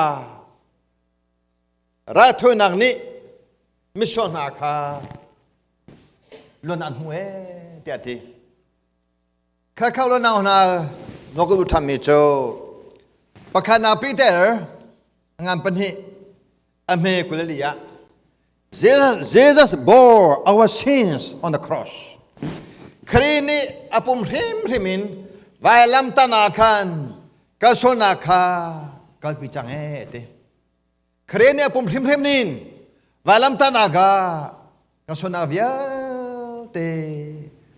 raithawinak nih misual hna kha luan an hmu ee tiah a ti. Kha lo nau hna nok u thammi cu pakhatnak Peter ngan pahnih a hme kulali ah Jesus, Jesus bore our sins on the cross. Khrih nih a pum hrimhrim in vailam tan ah khan kan sualnak kha kalpi cang ee ti. Khrih nih a pum hrimhrim nin vailam tan ah kha kan sualnak vialte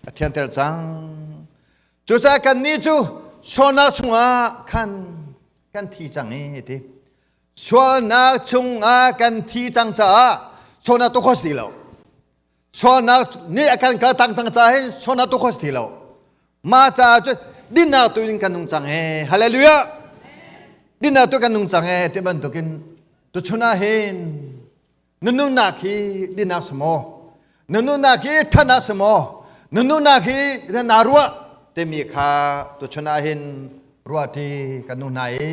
a thianter cang. Cucaah kannih cu sualnak chungah khan kan thi cang ee ti. Sualnak chungah kan thi cang caah sualnak tu khos ti lo. Sualnak nih a kan kal tang cang caah hin sualnak tu khos ti lo. Ma caah cu dinnak tu in kan nung cang he. Hallelujah. Dinnak tu kan nung cang he ti bantukin tuchun ah hin na nunnak hi dinnak si maw? Na nunnak hi ṭhatnak si maw? Na nunnak hi naa ruah timi kha tuchun ah hin ruahṭi kan nu hna i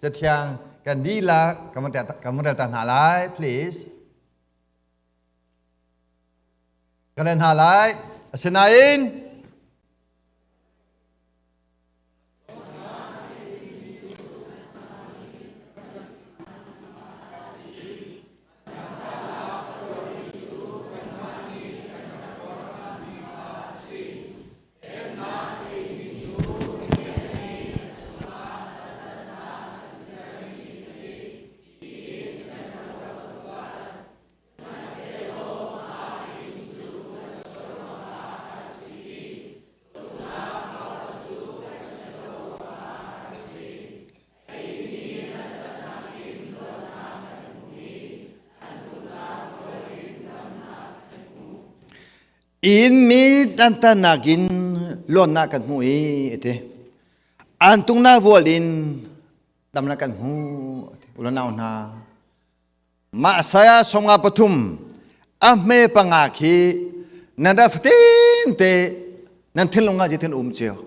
cathiang kan dihlak kan van rel ta hna lai please. Kan rel hna lai. Asinain Inn mi dantatnak in luatnak kan hmu i a ti. An tungnak vual in damnak kan hmu a ti. U le nau hna, Mah saya songa pathum a hme panga khi nan rak fatin te nan thinlung ah zeitin um cio.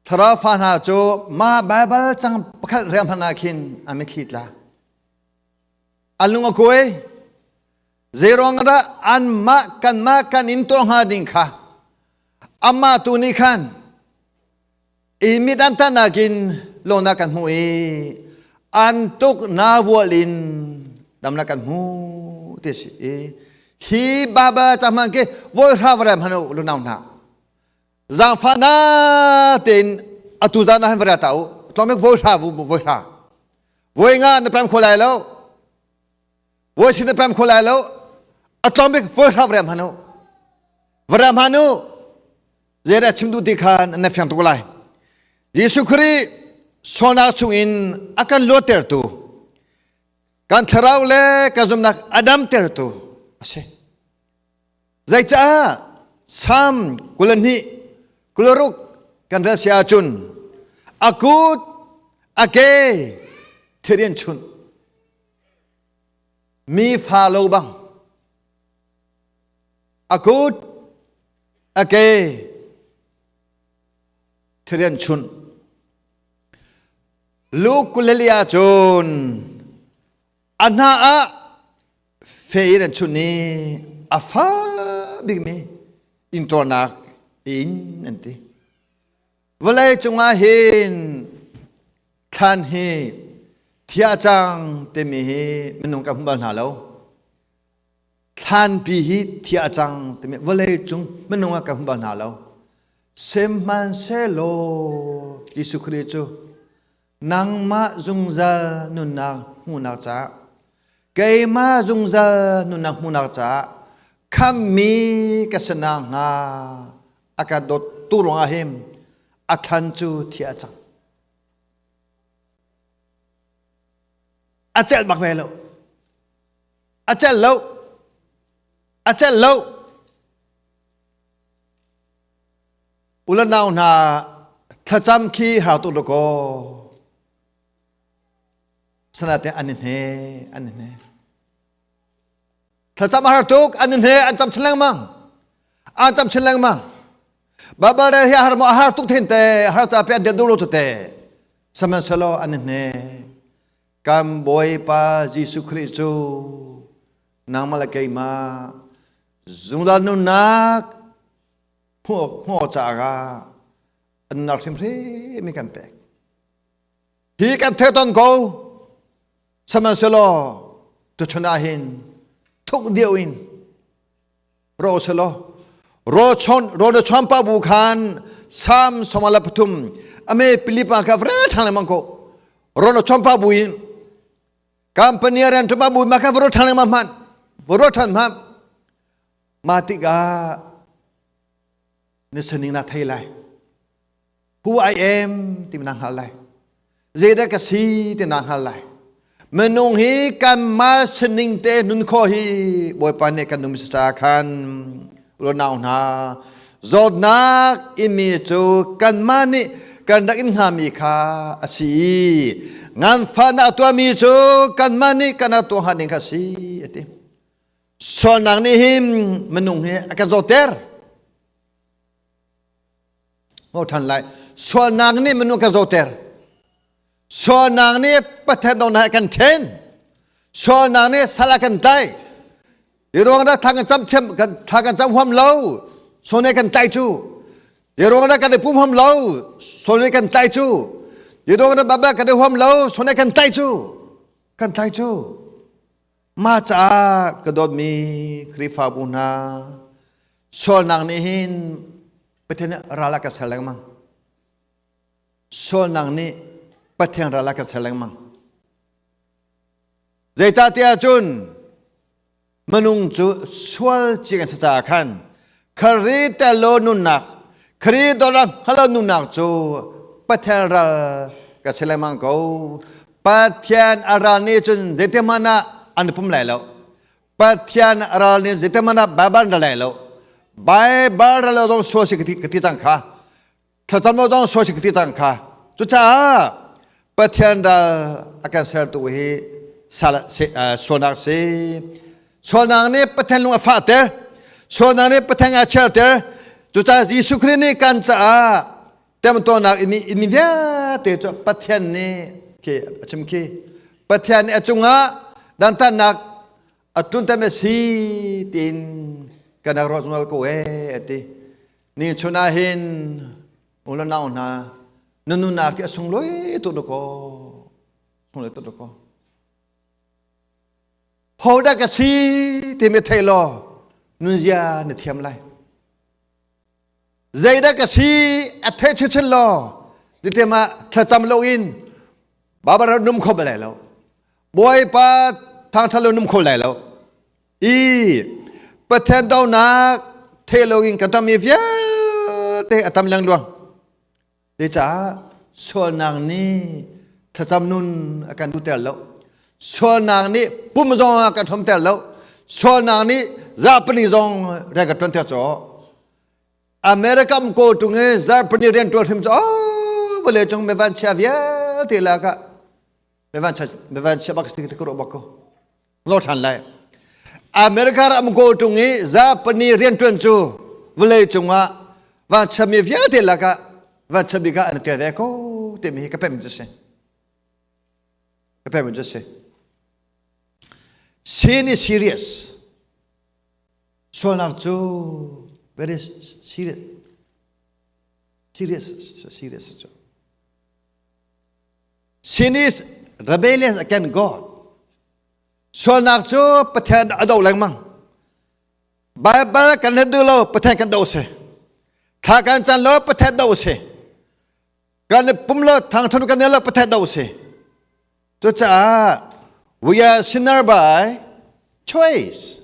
Thlarau fa hna cu mah Baibal cang pakhat riam hmanh ah khin a mitthli tla. An lung a kuai. Zeiruang dah anmah kanmah kan in tuah hnga ding kha amah tu nih khan i mit an tannak in lawnak kan hmu i an tuk na vual in damnak kan hmu ti si i hi Baibal ca hmang khi voi hra va rem hanu lunau hna zaangfah na tein atu zan ah hin va rel ta u tlawm voi hra voi hra voi nga na pem kho lai lo Voi sin na pem kho lai lo. A tlawm bik voi hra vrem han u. Vrem han u. Zeidah chim duh ti kha na fiang tuk lai. Jesuh Khrih sualnak chungin a kan luattertu kan thlarau le kan zumhnak a damtertu a si. Zeicah Salm 22 kuluruk kan rel si ahcun a kut A ke thirian chunh. Mi fa lo bang. A kut a ke thirian chunh. Luke kulelia cun a hna ah fe in an chunh i a fa bikmi intuarnak in an ti. Vawlei cungah hin thlan hi thiah cang timi hi minung kan hmu bal hna lo. Thlanpi hi thiah cang timi vawlei cung minung ah kan hmu bal hna lo. Sihmanhsehlaw Jesuh Khrih cu nangmah zungzal nunnak hmuhnak caah keimah zungzal nunnak hmuhnak caah khammi ka si nakhnga a ka dawt tu ruangah hin a thlan cu thiah a cang. A celh bak ve lo. A celh lo. A celh lo. Ula nau hna thlacam khi har tuk dakaw. Sanate an i hne, an i hne. Thlacam a har tuk, an i hne, an cam chin lengmang. An cam chin lengmang. Babal re hi a har maw a har tuk then te, har ta pe an duh lo te. Sihmanhsehlaw an i hne. Kan Bawipa Jesuh Khrih cu nangmah le keimah zungzal nunnak hmuh caah an nar hrimhrim kan pek. Hi kan thei ton ko sihmanhsehlaw tuchun ah hin thuk deuh in ro selaw ro chon ro na chon pa bu khan sam somala pathum ame pilipa ka vre thang lengmang ko ro na chon pa bu in company ran pa bu ma ka vro thang lengmang man vro than ma Mah tikah na sining na thei lai. Who I am timi na hngalh lai. Zeidah ka si ti na hngalh lai. Minung hi kanmah sining te nun khawh hi Bawipa nih kan nung ca khan nau hna zawtnak imi cu kanmah nih kan rak in hngami kha a si i nganfahnak a tuahmi cu kanmah nih kan rak tuah hnga ding kha a si a ti. Sualnak nih hin minung hi a kan zawter. Ngo ṭhan lai. Sualnak nih minung a kan zawter. Sualnak nih Pathian dawtnak a kan ṭhen. Sualnak nih sal a kan tlai. Hi ruang dah thla kan cam thiam kan thla kan cam huam lo. Sual nih kan tlai cu. Hi ruang dah kan i pum huam lo. Sual nih kan tlai cu. Hi ruang dah Bible kan i huam lo. Sual nih kan tlai cu. Kan tlai cu. Mah caah ka dawtmi Khrihfabu hna, sualnak nih hin Pathian nih ral a ka ser lengmang. Sualnak nih Pathian ral a ka ser lengmang. Zeicahtiah cun minung cu sual ci kan si caah khan Khrih tel lo nunnak, Khrih dawtnak hngal lo nunnak cu Pathian ral ka si lengmang ko. Pathian a ral nih cun zeitihmanh ah an pum lai lo. Pathian a ral nih zeitihmanh ah Baibal an ral lai lo. Baibal ral lo zong sual si ka ti, ka ti cang kha. Thlacam lo zong sual si ka ti cang kha. Cucaah Pathian ral a kan sertu hi sal sualnak si. Sualnak nih Pathian lung a fahter. Sualnak nih Pathian a chiarter. Cucaah Jesuh Khrih nih kan caah temtuarnak imi imi vialte cu Pathian nih khi a chim khi Pathian nih a cungah dantatnak a tlunter mi si tiin kan rak ruah zungzal ko ee a ti. Ni chun ah hin u le nau hna na nunnak hi a sunglawi tuk dakaw sunglawi tuk dakaw hodah ka si timi thei law nunzia na thiam lai zeidah ka si a thei chinchin law ti ma thlacam loin babara num kho balai lo bawipa thangthat lo num kho lai lo i pathian donak the loin kan tam mi vialte a tam lengluang Zeicah sualnak nih thlacam nun a kan duhter lo. Sualnak nih pum zong a kan hromter lo. Sualnak nih zarhpini zong rian kan ṭuanter caw. America um ko ṭung i zarhpini rian ṭuan hrim cu oh vawlei cung mi vanchia vialte. vialte lakah mi van chia bak si ka ruah bak ko. Lo ṭhan lai. America ram go tung i Japani rianṭuan cu vawlei cungah vanchiami vialte lakah vanchia bik ah an tel ve ko timi hi ka pem cu si. Ka pem cu si. Sin is serious. Sualnak cu very serious. Serious, serious cu. Sin is rebellious against God. Sualnak cu Pathian a do lengmang. Bible kan let duh lo Pathian kan do si. Thla kan can lo Pathian do si. Kan pum lo thangthan kan lo Pathian do si. Cucaah we are sinner by choice.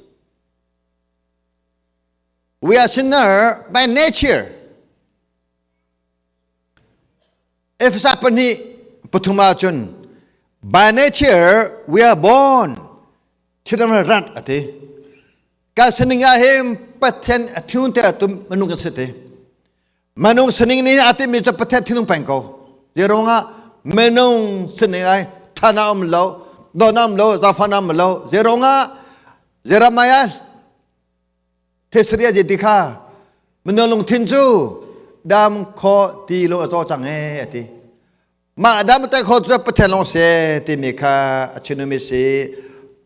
We are sinner by nature. Efesa pahnih pathum ahcun by nature we are born children rat ati ka sining ah hin Pathian a thinung te tu minung kan si ti minung sining nih a timi cu Pathian thinung peng ko zeirungah minung sining ai thana um lo don um lo zafan um lo zeirungah Jeremiah Thesria je ti kha minung lungthin cu dam kho ti lo a zaw cang e ati mah dam te kho cu Pathian lawng se timi kha a chinumi si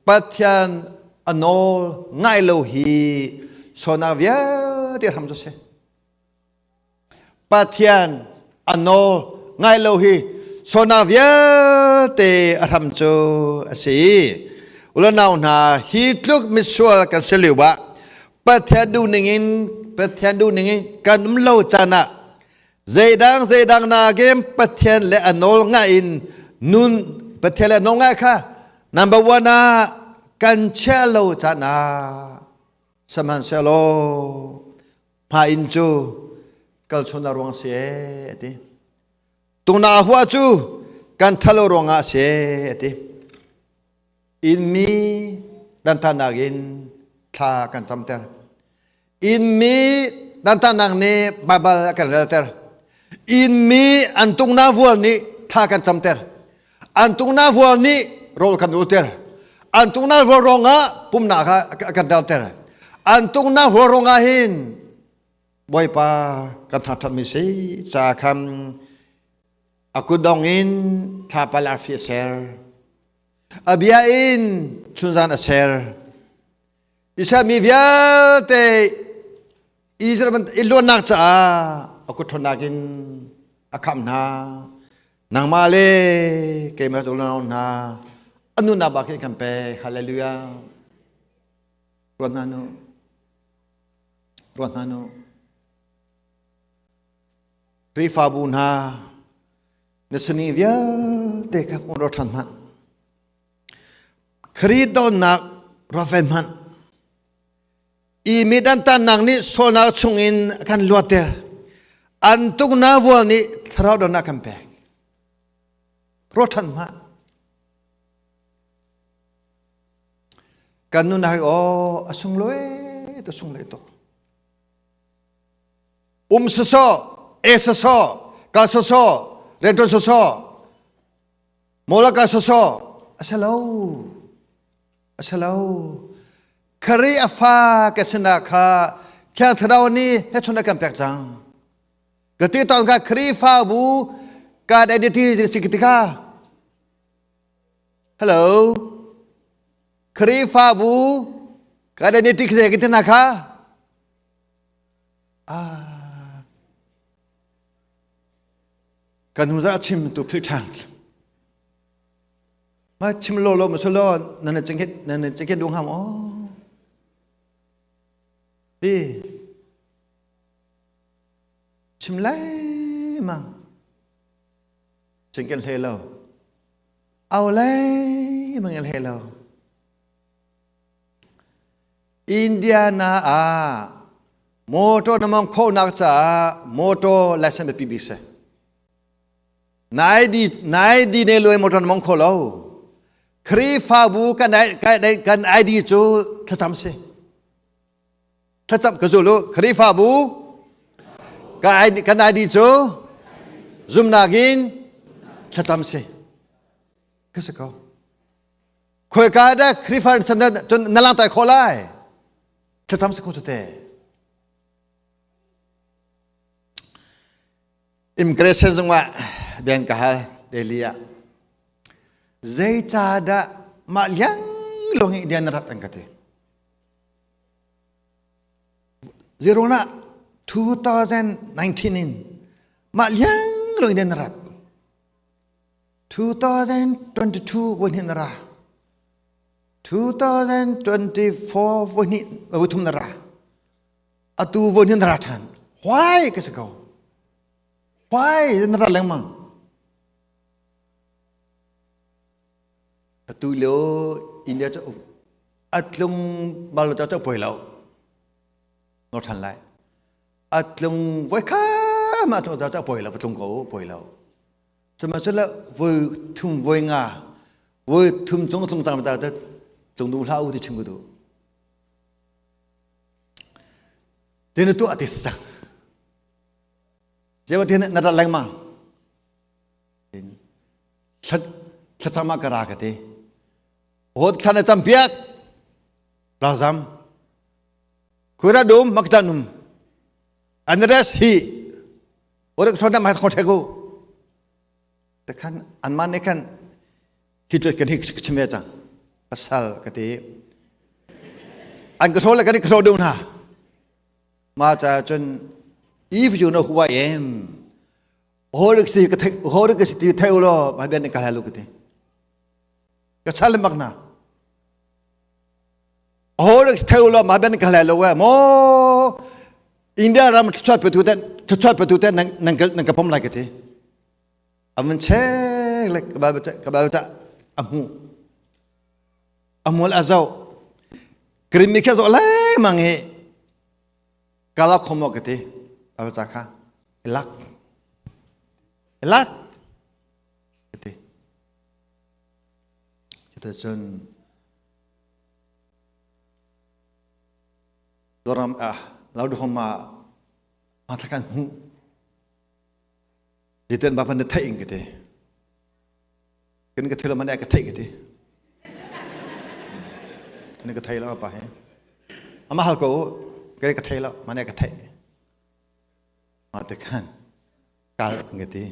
Pathian a nawl ngai lo hi sonak vialte hram cu si Pathian a nawl ngai lo hi sonak vialte a hram cu a si. Ulanau hna hi tluk misual kan si lio ah Pathian duh ning in Pathian duh ning in kan um lo caan ah zeidang zeidang nakin Pathian le a nawl ngai in nun Pathian le a nawl ngai kha number one ah kan chia lo caan ah sihmanhsehlaw hma inn cu kalchun a ruang si ee a ti. Tungna hua cu kan thalo ruangah a si ee a ti. Inn mi dantanak in thla kan camter. Inn mi dantanak nih Baibal a kan relter. Inn mi an tungna vual nih thla kan camter. An tungna vual nih rawl kan ulter. An tungna vual ruangah pumnak kha a kan dalter. An tungna vual ruangah hin Bawipa kan thangṭhatmi si ca khan a kutdong in thlapa le arfi a ser. A bia in chunzan a ser. Israel mi vialte Israel i luatnak caah a kut ṭhawnnak in a khamh hna. Nangmah le keimah tu hna a nunnak bak hin kan pek. Hallelujah. Ruat hna nu. Ruat hna nu. Khrihfabu hna na sani vialte kha hmun ro ṭhan hmanh. Khrih donnak ruat ve hmanh. I mi dantatnak nih sualnak chungin a kan luatter. An tuknak vual nih thlarau donnak kan pek. Ruat ṭhan hmanh. Kan nun hai aw a sunglawi ta sunglawi tuk. Um sasaw, e sasaw, kal sasaw, rianṭuan sasaw, mola kal sasaw, a si lo. A si lo. Khari a fa ka sinah kha Thiang Thlarau nih hmelchunhnak kan pek cang. Ka ti tawn ka Khrihfabu ka identity si tikha Hello. Khrihfabu ka identity se ki tina kha. Ah. Kan hnu zarh chim tu phil ṭhan. Ma chim lo lo ma solo na na chinghet na na chinghet dung ham oh. Ti. Chim lai mang. Chingken hle lo. Au lei mang hle lo. Indiana ah motor na mong khonak caah motor license biapi bik si. Na ID na ID ne luai motor na mong kho lo. Khrihfabu kan kan ID cu thlacam si. Thlacam ka zul u. Khrihfabu kan ID cu zumnak in. Thlacam si. Ka si ko. Khoi ka dah Khrihfa chan cun na lang tai khawh lai. Thlacam si ko cu te. Immigration zungah bian ka hal Delhi ah. Zeicahdah mah liang lawng hi India na rat an ka ti. Zirona 2019 in mah liang lawng India na rat. 2022 voi hnih na ra. 2024 voi hnih voi thum na ra. Atu voi hnih na ra ṭhan. Why ka si ko. Why na ra lengmang. Atu lio India cu a tlung bal lo cu poi lo. No ṭhan lai. A tlung voi kha ma tlung cu poi lo, va tlung ko poi lo. Sihmanhsehlaw voi thum voi nga voi thum cung tlung cang ta tlung duh hlah u ti chim ka duh. Tin tuah ti sang. Zewa tin na rat lengmang. Thlacam ah ka ra ka ti. Hot thla na cam piak. Ralzam. Kura dum maktanum. Anres hi. Ore thon ma khon thegu. Te khan an man ne khan hi tu kan hi chim ve chang. Pasal ka ti. An ka thol le kan ka thol deuh hna. Ma cha chun if you know who I am horik si ka thei horik si ti thei ulo ma bian ka halu ka ti. Ka chal mak na. Horik thei ulo ma bian ka halu we mo India ram thuat pe tu ten thuat pe tu ten nang nang nang ka pom lai ka ti. Amun chek le ka ba ka ba ta amu amul azau krimi kha zo lai mang hi kala khomo ka ti ba cha kha lak lak ka ti cuticun Doram ah Lauduhom ah mathlakan hmu Jiten bapa na theih in ka ti Kan ka thil man ka theih ka ti. Kan ka thei lo pa he. Ama hal ko kan ka thei lo man ka thei. Ma te khan kal ka ti.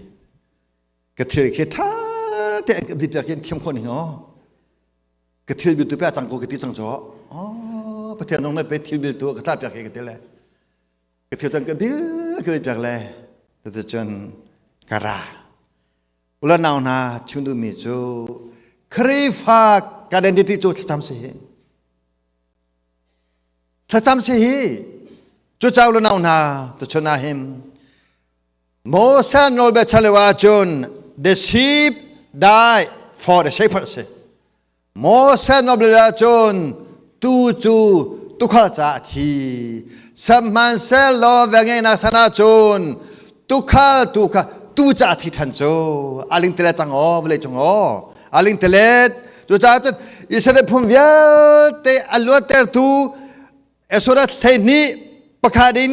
Ka thil khi tha te an ka bi piak in thiam kho ning o. Ka thil bil tu pe chang ko ka ti chang cho. Oh Pathian nong na pe thil bil tu ka tla piak ke ka ti le. Ka thil cang ka bil ka piak le. Te cun ka ra. Ula nau hna chim duhmi cu Khrihfa kan identity cu thlacam si hi. Thlacam si hi. Cu cau ula nau hna tuchun ah hin Moses nawlbia chan lio ahcun the sheep die for the shepherd si. Moses nawlbia ahcun tu cu tukhal caah a thi. Sihmanhsehlaw velngeihnak san ahcun tukhal tu kha tu caah thi ṭhan cu a lingtelet cang aw vawlei cung aw a lingtelet cucaah cun Israel phun vialte a luattertu Exodus 12 pakhat in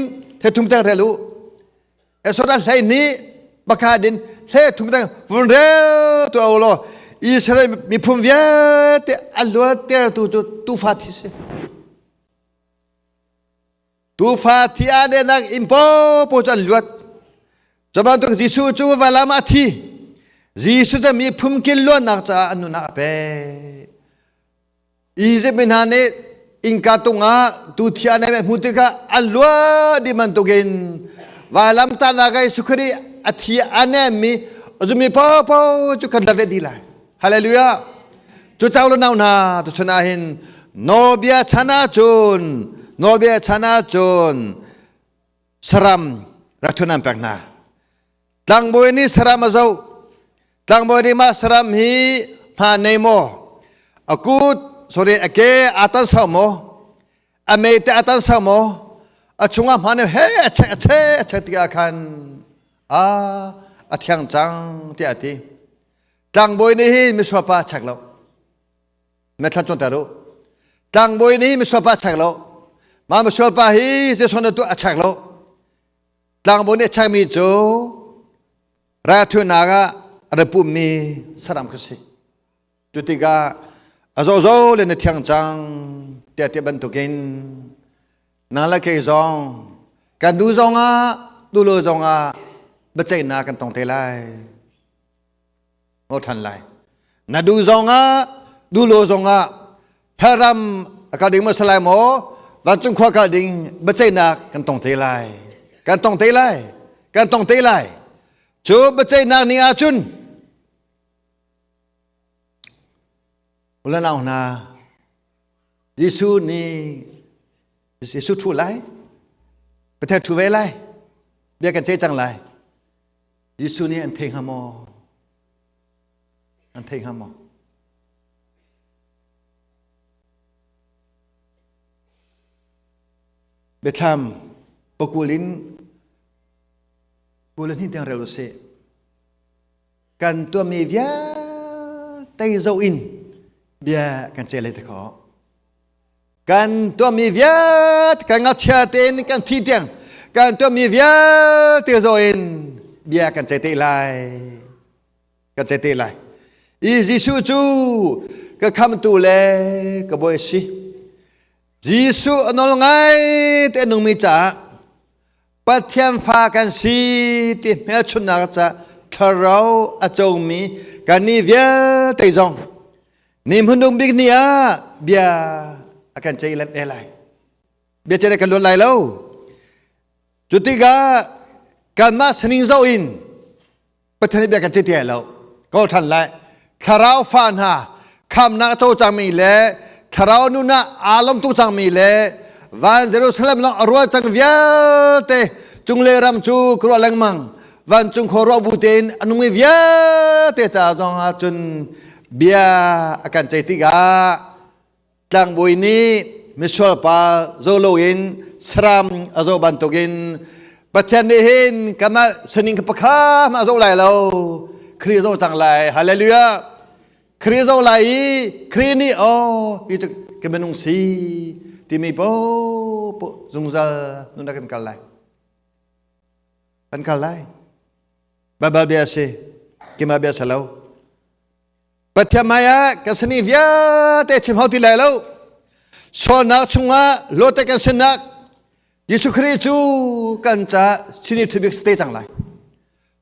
thum tang rel u Exodus 12 pakhat in hle thum tang vun rel tu law Israel miphun vialte a luattertu cu tufa thi si Tufa thi a denak inn popo cu an luat. Cu bantuk Jesuh cu vailam ah a thi. Jesuh cu miphun kil luatnak caah an nunnak a pek. Izipt mi hna nih innka tungah tu thi an hmuh tikah an luat dih bantukin vailam tahnak ah Jesuh Khrih a thi a nemmi zummi popo cu kan la ve dih lai. Hallelujah. Cu cau le nau hna tuchun ah hin nawlbia chan ahcun nawlbia chan ahcun saram rathun an pek hna. Tlangbawi nih saram a zoh. Tlangbawi nih mah saram hi hma nei maw? A kut sorry a ke aa tan sau maw? A mei te a tan sau maw? A chungah hma ne he a chek a chek a chek tikah khan a a thiang cang tiah a ti. Tlangbawi nih hin misual pa a check lo. Methla cuanter u. Tlangbawi nih misual pa a check lo. Mah misual pa hi zeison tu a check lo. Tlangbawi nih a checkmi cu raithunak ah. a ra pummi saram ka si. Cu tikah a zozo le na thiang cang tiah ti bantukin nang le kei zong kan du zongah tu lo zongah biaceihnak kan tong te lai. Ngo than lai. Na du zongah du lo zongah hellram a kal ding maw salai maw vancung khua kal ding biaceihnak kan tong te lai. Kan tong te lai. Kan tong te lai. Cu biaceihnak ni ahcun ulanau hna Jesuh nih Jesuh thu lai Pathian thu ve lai bia kan ce cang lai Jesuh nih an thei hnga maw? An thei hnga maw? Biathlam pakul in kul hnih tiang rel usih. Kan tuahmi vialte zoh in bia kan cel te kho. Kan tuahmi vialte kan ngakchia tein kan thi tiang kan tuahmi vialte zoh in bia kan ceih te lai. Kan ceih te lai. I Jesuh cu ka khamtu le ka bawi a si. Jesuh a nawl ngai te a nungmi caah Pathian fa kan si ti hmelchunhnak ca thlarau a comi kannih vialte zong ni hmanung bik ni ah bia a kan ceih lem lai. Bia ceih kan luat lai lo. Cu tikah kanmah saning zoh in Pathian nih bia kan ceih ti lo. Kawl ṭhan lai. Thlarau fa hna khamnak a co cangmi le thlarau nun ah aa lawm tuk cangmi le van Jerusalem lawng a rual cang vialte cunglei ram cu ka ruah lengmang vancung khua ruah bu tein a nungmi vialte ca zong ah cun bia a kan ceih tikah tlangbawi nih misual pa zo loin saram a zoh bantukin Pathian nih hin kanmah sining kha pakhat a zoh lai lo Khrih zoh cang lai hallelujah Khrih zoh lai i Khrih nih oh hi cu ka minung si timi popo zungzal nun kan kal lai kan kal lai Baibal bia si keimah bia si lo Pathian hmaiah kan sani vialte chim hau ti lai lo. Sualnak chungah lote kan sinak Jesuh Khrih cu kan ca sini thibik ste cang lai.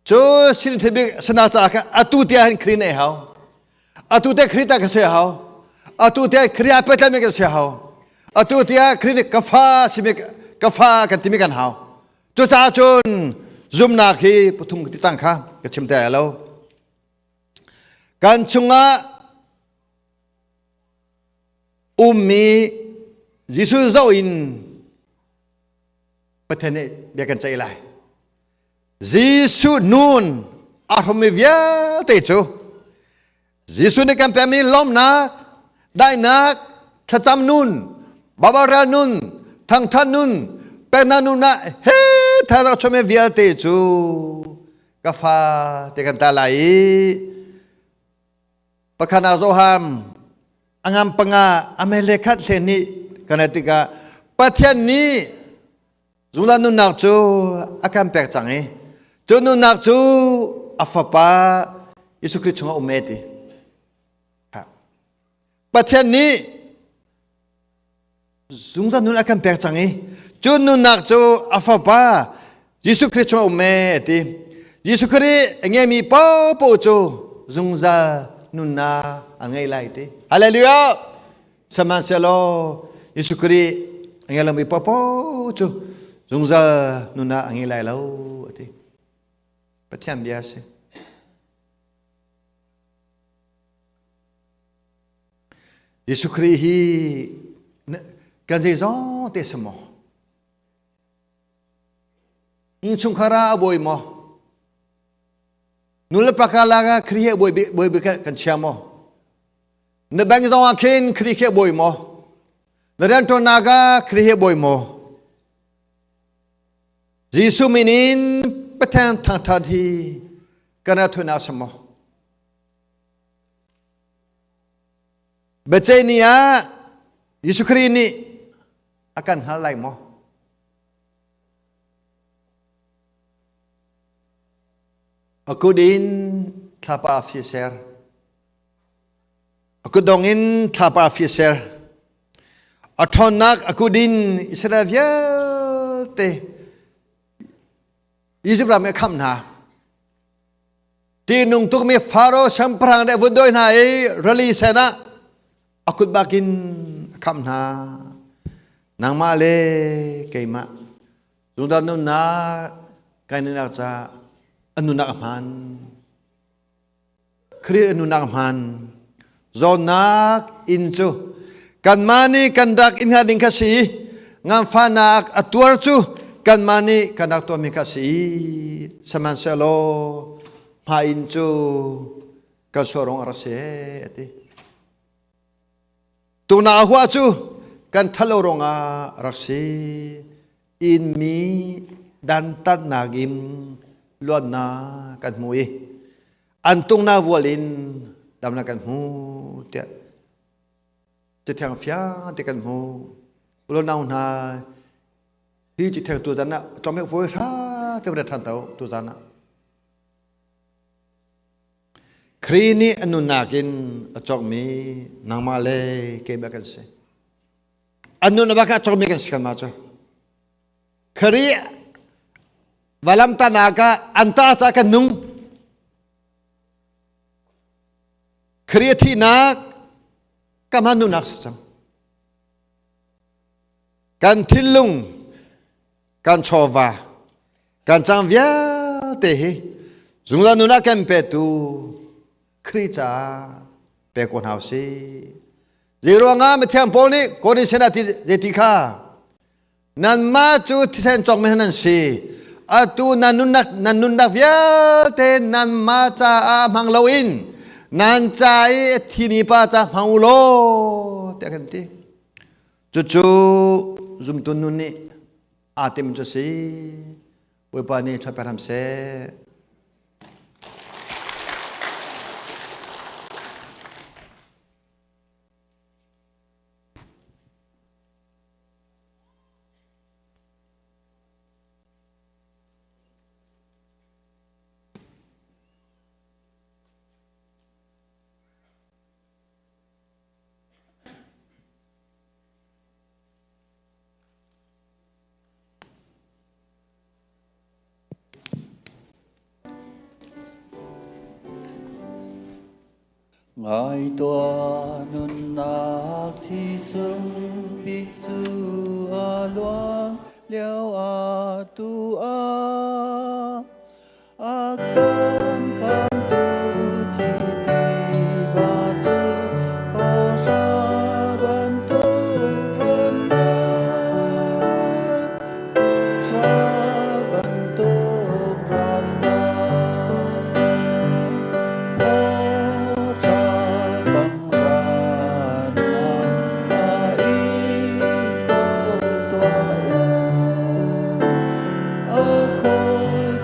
Cu sini thibik sana caah khan atu tiah hin Khrih nei hau. Atu te Khrih ta kan si hau. Atu te Khrih a petlami kan si hau. Atu tiah Khrih nih ka fa simi ka fa kan timi kan hau. Cucaah cun zumnak hi pathum ti tang kha ka chim te lo. Kan chungah ummi Jesuh zoh in Pathian nih bia kan ceih lai. Jesuh nun a hrummi vialte cu Jesuh nih kan pekmi lawmhnak, daihnak, thlacam nun, babarel nun, thangthat nun, peknak nun ah he thazaang chuahmi vialte cu ka fa te kan ta lai i pakhat ah Johan a ngam panga a mele khat hlen nih kan tikah Pathian nih zungzal nunnak cu a kan pek cang i cu nunnak cu a fapa Jesuh Khrih chungah um e ti Pathian nih zungzal nun a kan pek cang i cu nunnak cu a fapa Jesuh Khrih chung a um e ti Jesuh Khrih a ngeimi paohpaoh cu zungzal nunnak an ngei lai ti Hallelujah sihmanhsehlaw Jesuh Khrih a ngei lomi paohpaoh cu zungzal nunnak a ngei lai lo a ti Pathian bia a si Jesuh Khrih hi kan zeizong te si maw? Innchungkhar ah a bawi maw? Nu le pa karlak ah Khrih hi a bawi bawi bik kan chia maw? Na bank zong ah khin Khrih khi a bawi maw? Na rianṭuannak ah Khrih hi a bawi maw? Jesuh min in Pathian thangṭhat hi kan rak thunak si maw? Biaceih ni ah Jesuh Khrih nih a kan hngal lai maw? A kut in thlapa fi ser. A kutdong in thlapa fi ser. A ṭhawnnak a kut in Israel vialte Izipt ram i a khamh hna. Tihnung tukmi Faro siangpahrang nih a vun dawi hna i rili sen ah a kut bakin a khamh hna. Nangmah le keimah zungzal nunnak kai nunnak ca an nunnak a hmaan. Khrih a nunnak a hmaan. Zawtnak inn cu kanmah nih kan rak in hnga ding kha si. Nganfahnak a tuar cu kanmah nih kan rak tuahmi kha si. Sihmanhsehlaw hma inn cu kan sual a rak si a ti. Tuna hua cu kan ṭhalo ruangah a rak si. Inmi dantatnak in luatnak kan hmu i an tungnak vual in damnak kan hmu tiah cathiang fiang te kan hmu. Ulonau hna hi cathiang tu zan ah tlawm voi hra te va ṭhan to tu zan ah. Khrih nih a nunnak in a cawkmi nangmah le keimah kan si. An nun bak ah cawkmi kan si kanmah cu. Khrih valamtanak ah an ta ca kan nung. Khrih thihnak kamah nunnak si cang. Kan thinlung kan chawva kan cang vialte hi zungzal nun ah kan petu Khrih caah pe ko hna usih. Zei ruangah mithiang Paul nih Korinth ah zeiti kha nanmah cu thisen cawkmi nan si atu nan nunnak nan nunnak vialte nanmah caah hmang loin nan ca i a thimi pa ca hmang u law tiah kan ti cucu zumtu nun nih aa tim cu si Bawipa nih ṭhat hram seh. Ngai tuah nunnak thi sung bik cu a luang lio ah tu ah a kan khamtu thi tiva cu hawhra bantuk rannak hra bantuk rannak hawhra bang rannak a ing ko tuah u a khawl.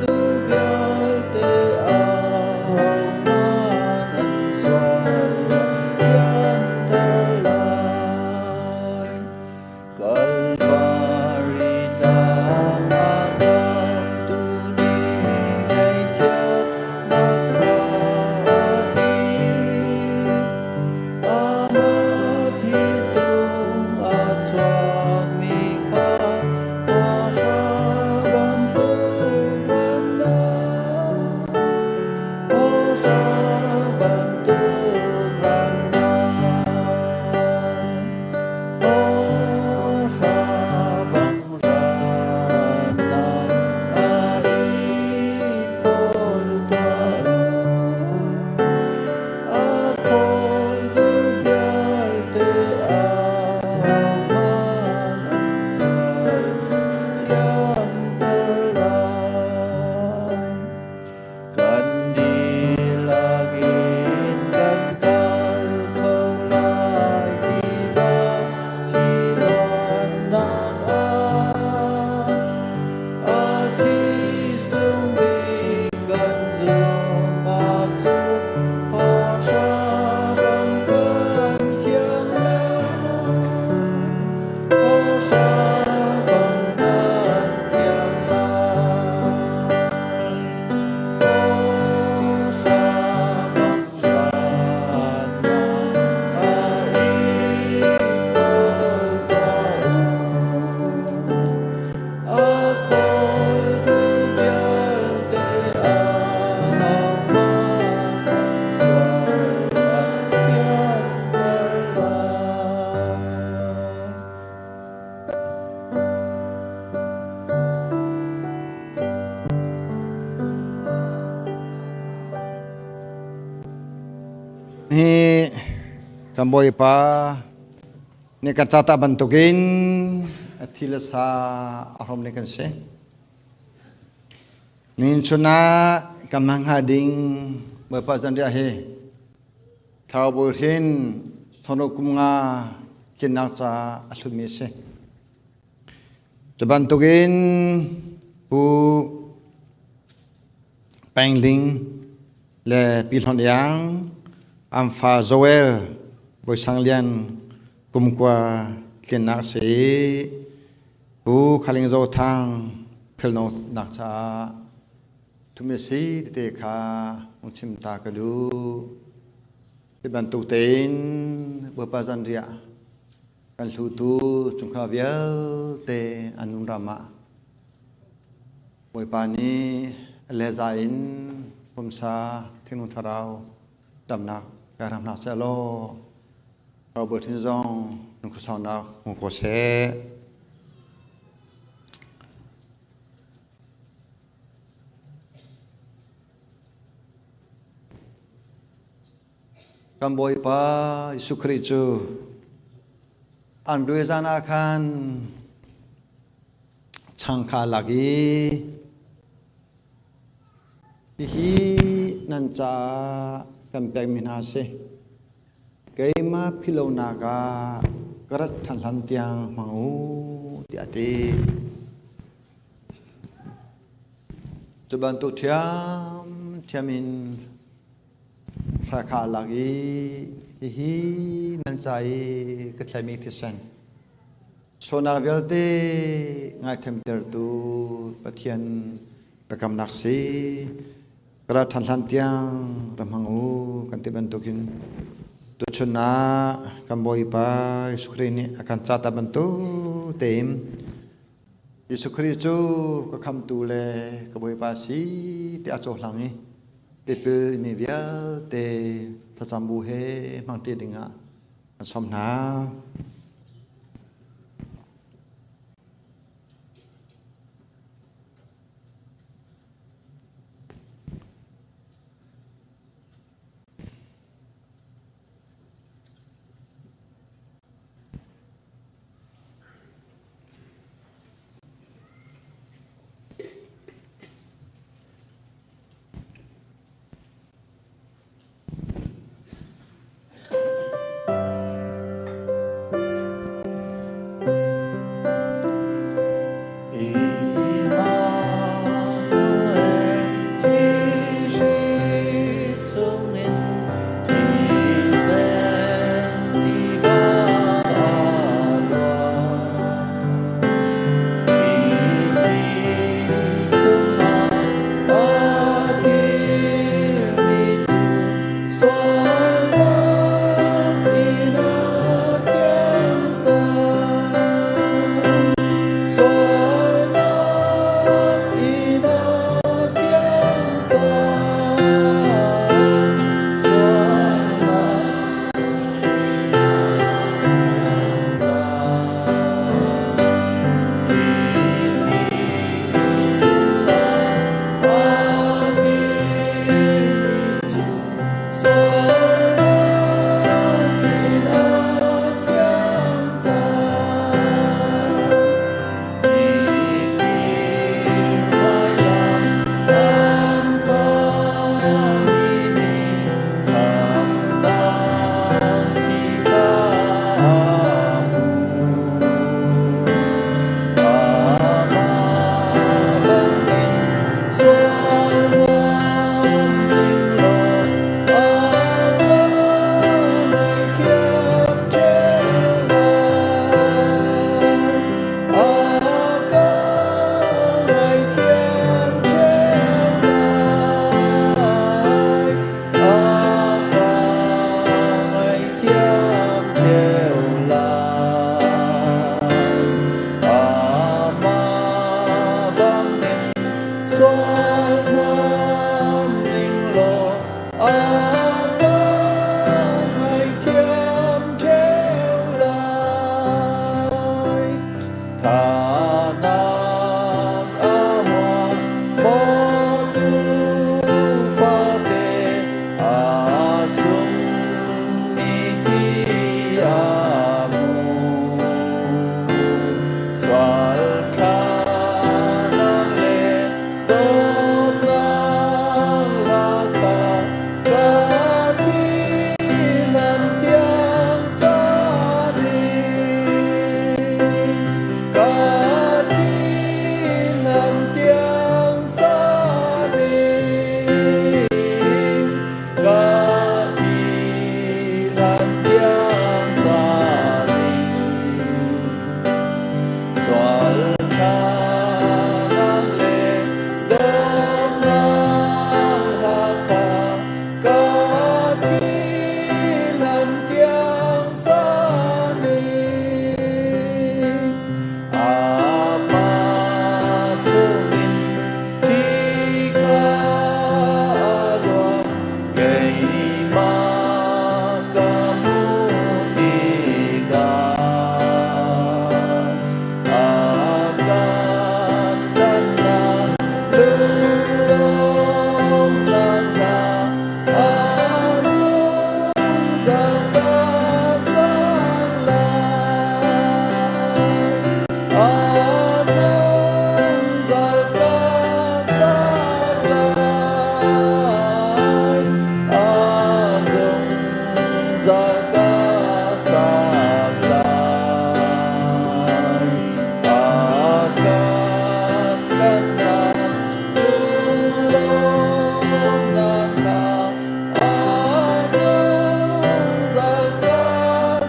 Kan Bawipa nih kan cata bantukin a thi le sa a hrom ni kan si. Nihin chun ah kan hmang hnga ding Bawipa zanriah hi Thlarau Bawi hrin sono kum nga tlinnak ca a hlutmi a si. Cu bantukin Pu Peng Ling le Pi Hlawn Iang an fa Joel Bawi Sang Lian kumkua tlinnak a si i Pu Khaling Zo Thang philhnonak caah thumi si tete kha hung chim ta ka duh. Hi bantuk tein Bawipa zanriah kan hlutu chungkhar vialte an nun ram ah Bawipa nih leza in pumsa thinlung thlarau damnak pe hram hna seh law Robert Hin zong nunkhua hmu ko seh. Kan Bawipa Jesuh Khrih cu an rui zan ah khan chang kha lak i hihi nan caah kan pekmi hna a si. Keimah philhlonak ah ka rat ṭhan hlan tiang hmang u tiah a ti. Cu bantuk ṭhiamṭhiam in hrai kha a lak i hihi nan ca i ka thlaimi thisen sualnak vialte ngaithiamtertu Pathian biakamnak si. Ka rat ṭhan hlan tiang ra hmang u kan ti bantukin tuchun ah kan Bawipa Jesuh Khrih nih a kan cah ta bantuk tein Jesuh Khrih cu ka khamtu le ka Bawipa si tiah a cohlang i tipil mi vialte thlacam bu he hmangṭi dingah kan sawm hna. a hmu. Sual thlanak le dawtnak lakah ka thi nan tiang sa ding. Ka thi nan tiang sa ding. Ka thi nan tiang sa ding. Sual thlanak le dawtnak hla kha ka thi hlan tiang sa ning. Amah chungin thi kha a luang, keimah ka hmuh tikah. A kan tlanhnak lunglawmhnak hna a zungzal ka sak lai. A zungzal ka sak lai. A zungzal ka sak lai. A kan tlanhnak lunglawmhnak hna a zungzal ka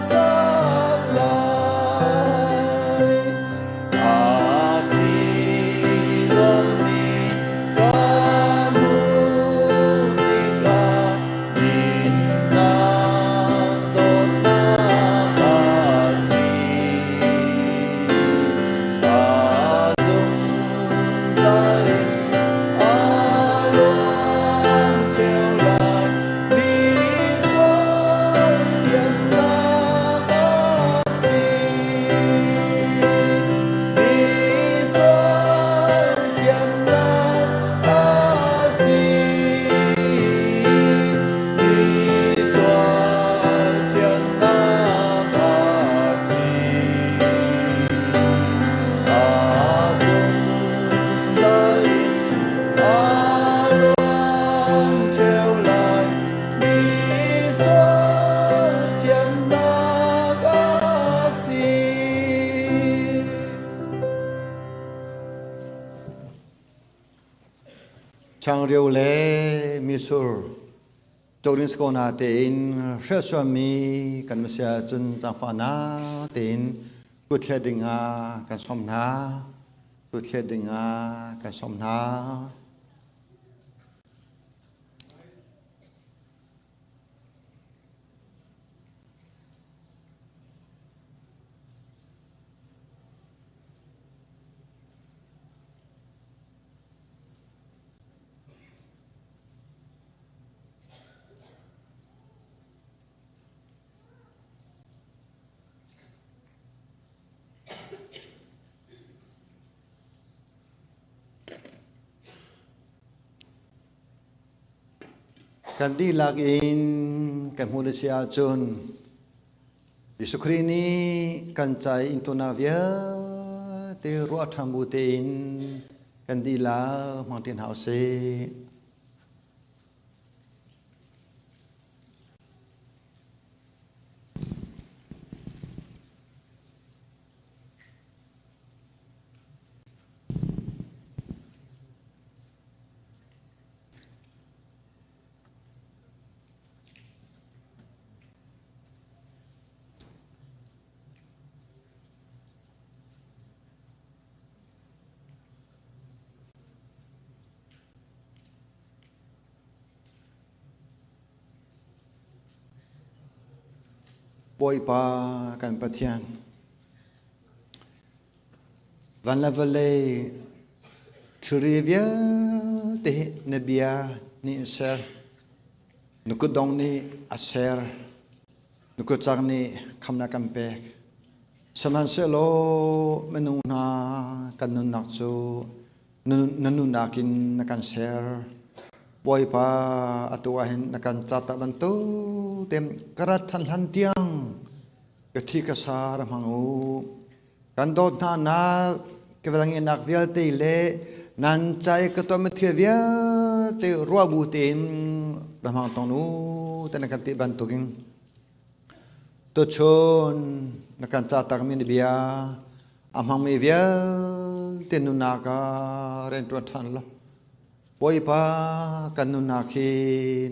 sak lai. A thi luangmi ka hmuh tikah dinnak dawtnak a si. A zungzal in a luang cio lai, mi sual thiannak a si. Mi sual thiannak a si. Mi sual thiannak a si. A zungzal in a luang cio lai, mi sual thiannak a si. Changreu le mitsur cawrin si ko na tein hrialsuanmi kan si ahcun zaangfahnak tein kutthlet dingah kan sawm hna. Kutthlet dingah kan sawm hna. Kan dihlak in kan hmuh le si ahcun Jesuh Khrih nih kan ca i intuarnak vialte ruah ṭhan bu tein kan dihlak hmang ṭi hna usih. Bawipa kan Pathian, van le vawlei thilri vialte hi na bia nih an ser. Na kutdong nih a ser. Na kutcak nih khamnak kan pek. Sihmanhsehlaw minung hna kan nunnak cu na nunnak in na kan ser. Bawipa atu ah hin na kan cat bantuk tein ka rat ṭhan hlan tiang. Ka thi ka sa ra hmang u. Kan dawt hna nak ka velngeihnak vialte le nan ca i ka tuahmi thil vialte ruah bu tein ra hmang tong u ti na kan ti bantukin tuchun na kan ca takmi na bia a hmangmi vialte nunnak ah rianṭuan ṭhan law Bawipa kan nunnak hi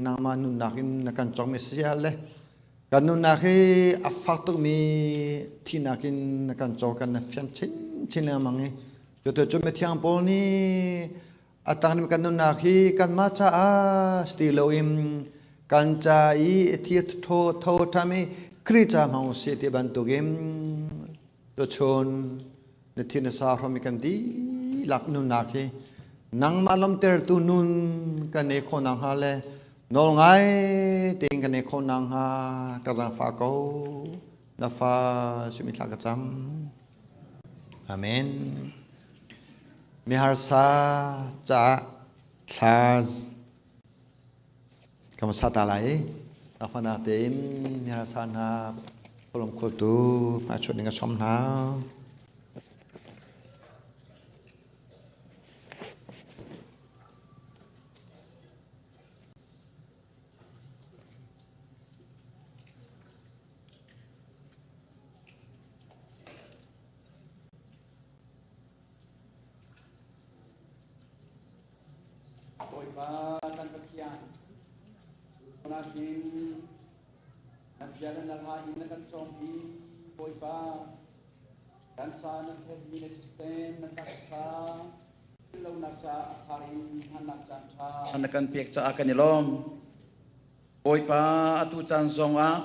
nangmah nunnak in na kan cawkmi si le kan nunnak hi a fak tukmi thihnak in na kan cawk kan na fian chinchin lengmang i cutu cu mithiang Paul nih a tangmi kan nunnak hi kanmah caah si ti loin kan ca i thi tho tho ṭham i Khrih ca hmang usih ti bantukin tuchun na thi na sa hrawm i kan dihlak nunnak hi nangmah lawmtertu nun kan nei khawh nakhnga le nawl ngai tein kan nei khawh nakhnga ka zaangfah ko. Na fa simi thla ka cam. Amen. Miharsa caah thla Kan sa ta lai. Afana tein miharsa hna polom khawltu hna chuah ding a som hna. Bawipa kan Pathian, nakin na bia le na hla in na kan cawmpi, Bawipa, kan ca na thletmi na thisen, na taksa, lonak caah a thar in hmannak caan ṭha na kan pek caah kan i lawm. Bawipa, atu caan zongah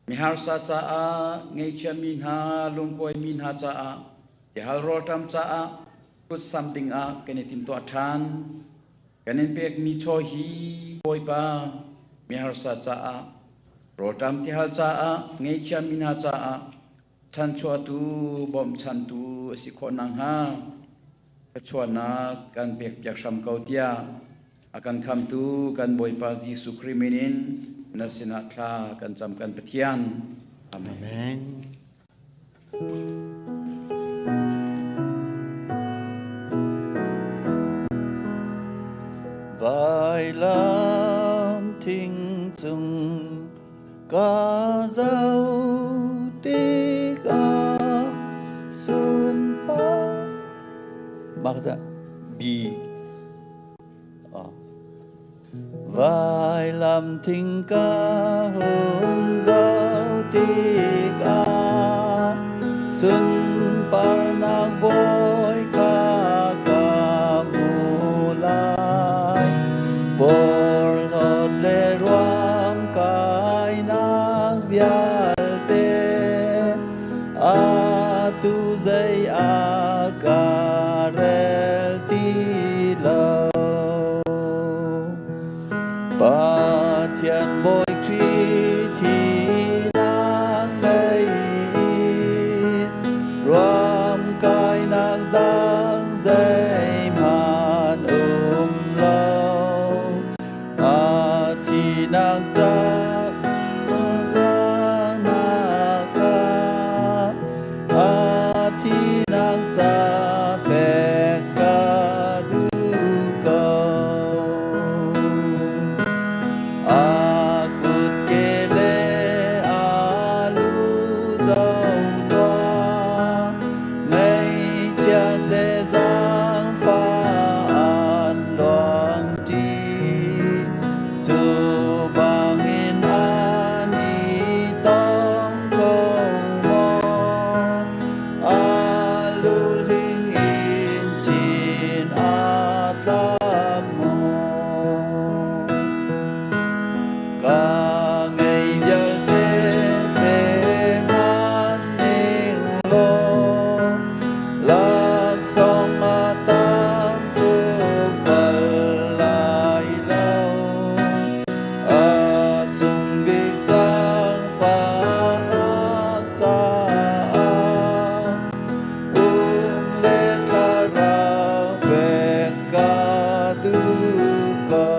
miharsa caah, ngeichia mi hna, lungkuai mi hna caah, tihal rawlṭam caah kut sam dingah kan i timtuah ṭhan. Kan in pekmi chaw hi Bawipa miharsa caah, rawlṭam tihal caah, ngeichia mi hna caah chanchuahtu, bawmchantu a si khawh nakhnga thluachuahnak kan pekpiak hram ko tiah a kan khamtu kan Bawipa Jesuh Khrih min in na sinah thla kan cam kan Pathian. Amen. Amen. Vailam thing cung ka zoh tikah sunpar mah ca B Vailam thing ka hun zoh tikah sunparnak bawi kha ka hmu lai. Porhlawt le ruam kainak vialte atu zei a ka rel ti lo. Pathian Bawi Khrih thinak lei in ruam kainak dang zeihmanh um lo. A thinak ca nak ah a thinak ca pek ka duh ko. A kutke le a lu zoh tuah, ngaihchiat le zaangfah an luang ṭi. Cu bangin an i tong ko maw? A luhling in chin aa tlak maw? Ka ngei vialte pe hmanh ning law, laksawng a tam tuk bal lai lo. A sung bik zaangfahnak caah pum le thlarau pek ka duh ko.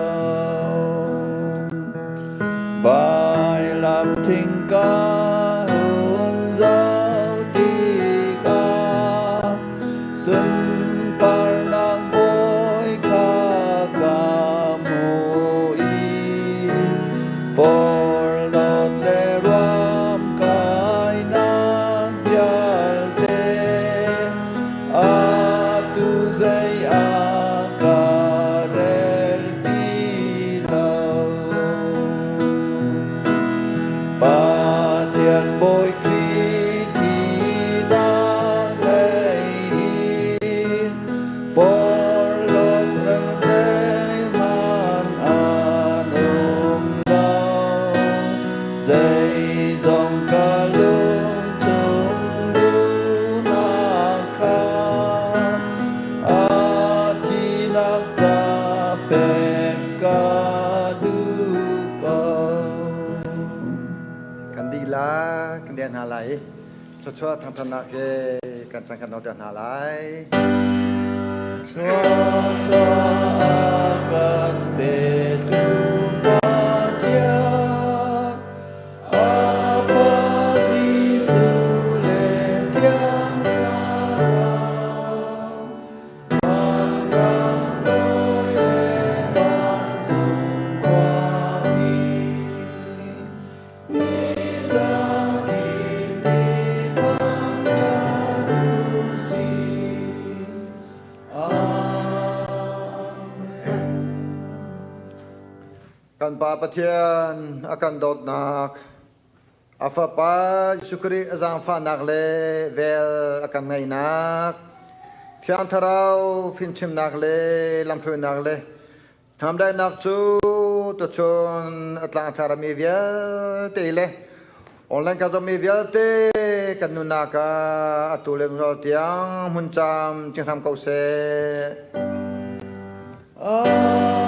Vailam thing ka Kan Bawi Khrih thinak lei in porhlawtnak zeihmanh an um lo. Zeizong ka lungchung duhnak kha a thihnak ca pek ka duh ko. Kan dihlak kan deh hna lai i thluachuah thangthatnak he kan chan kan noter hna lai. Thluachuah a kan petu Pathian, a Fa Jesuh le Thiang Thlarau, vanram toi le vancung khuami, Kan Pa Pathian a kan dawtnak, a Fapa Jesuh Khrih a zaangfahnak le vel a kan ngeihnak, Thiang Thlarau fimchimnak le lamhruainak le Hnamdaihnak cu tuchun a tlangthar mi vialte le online ka zommi vialte kan nunnak ah atu le zungzal tiang hmun cam cing hram ko seh. Amen.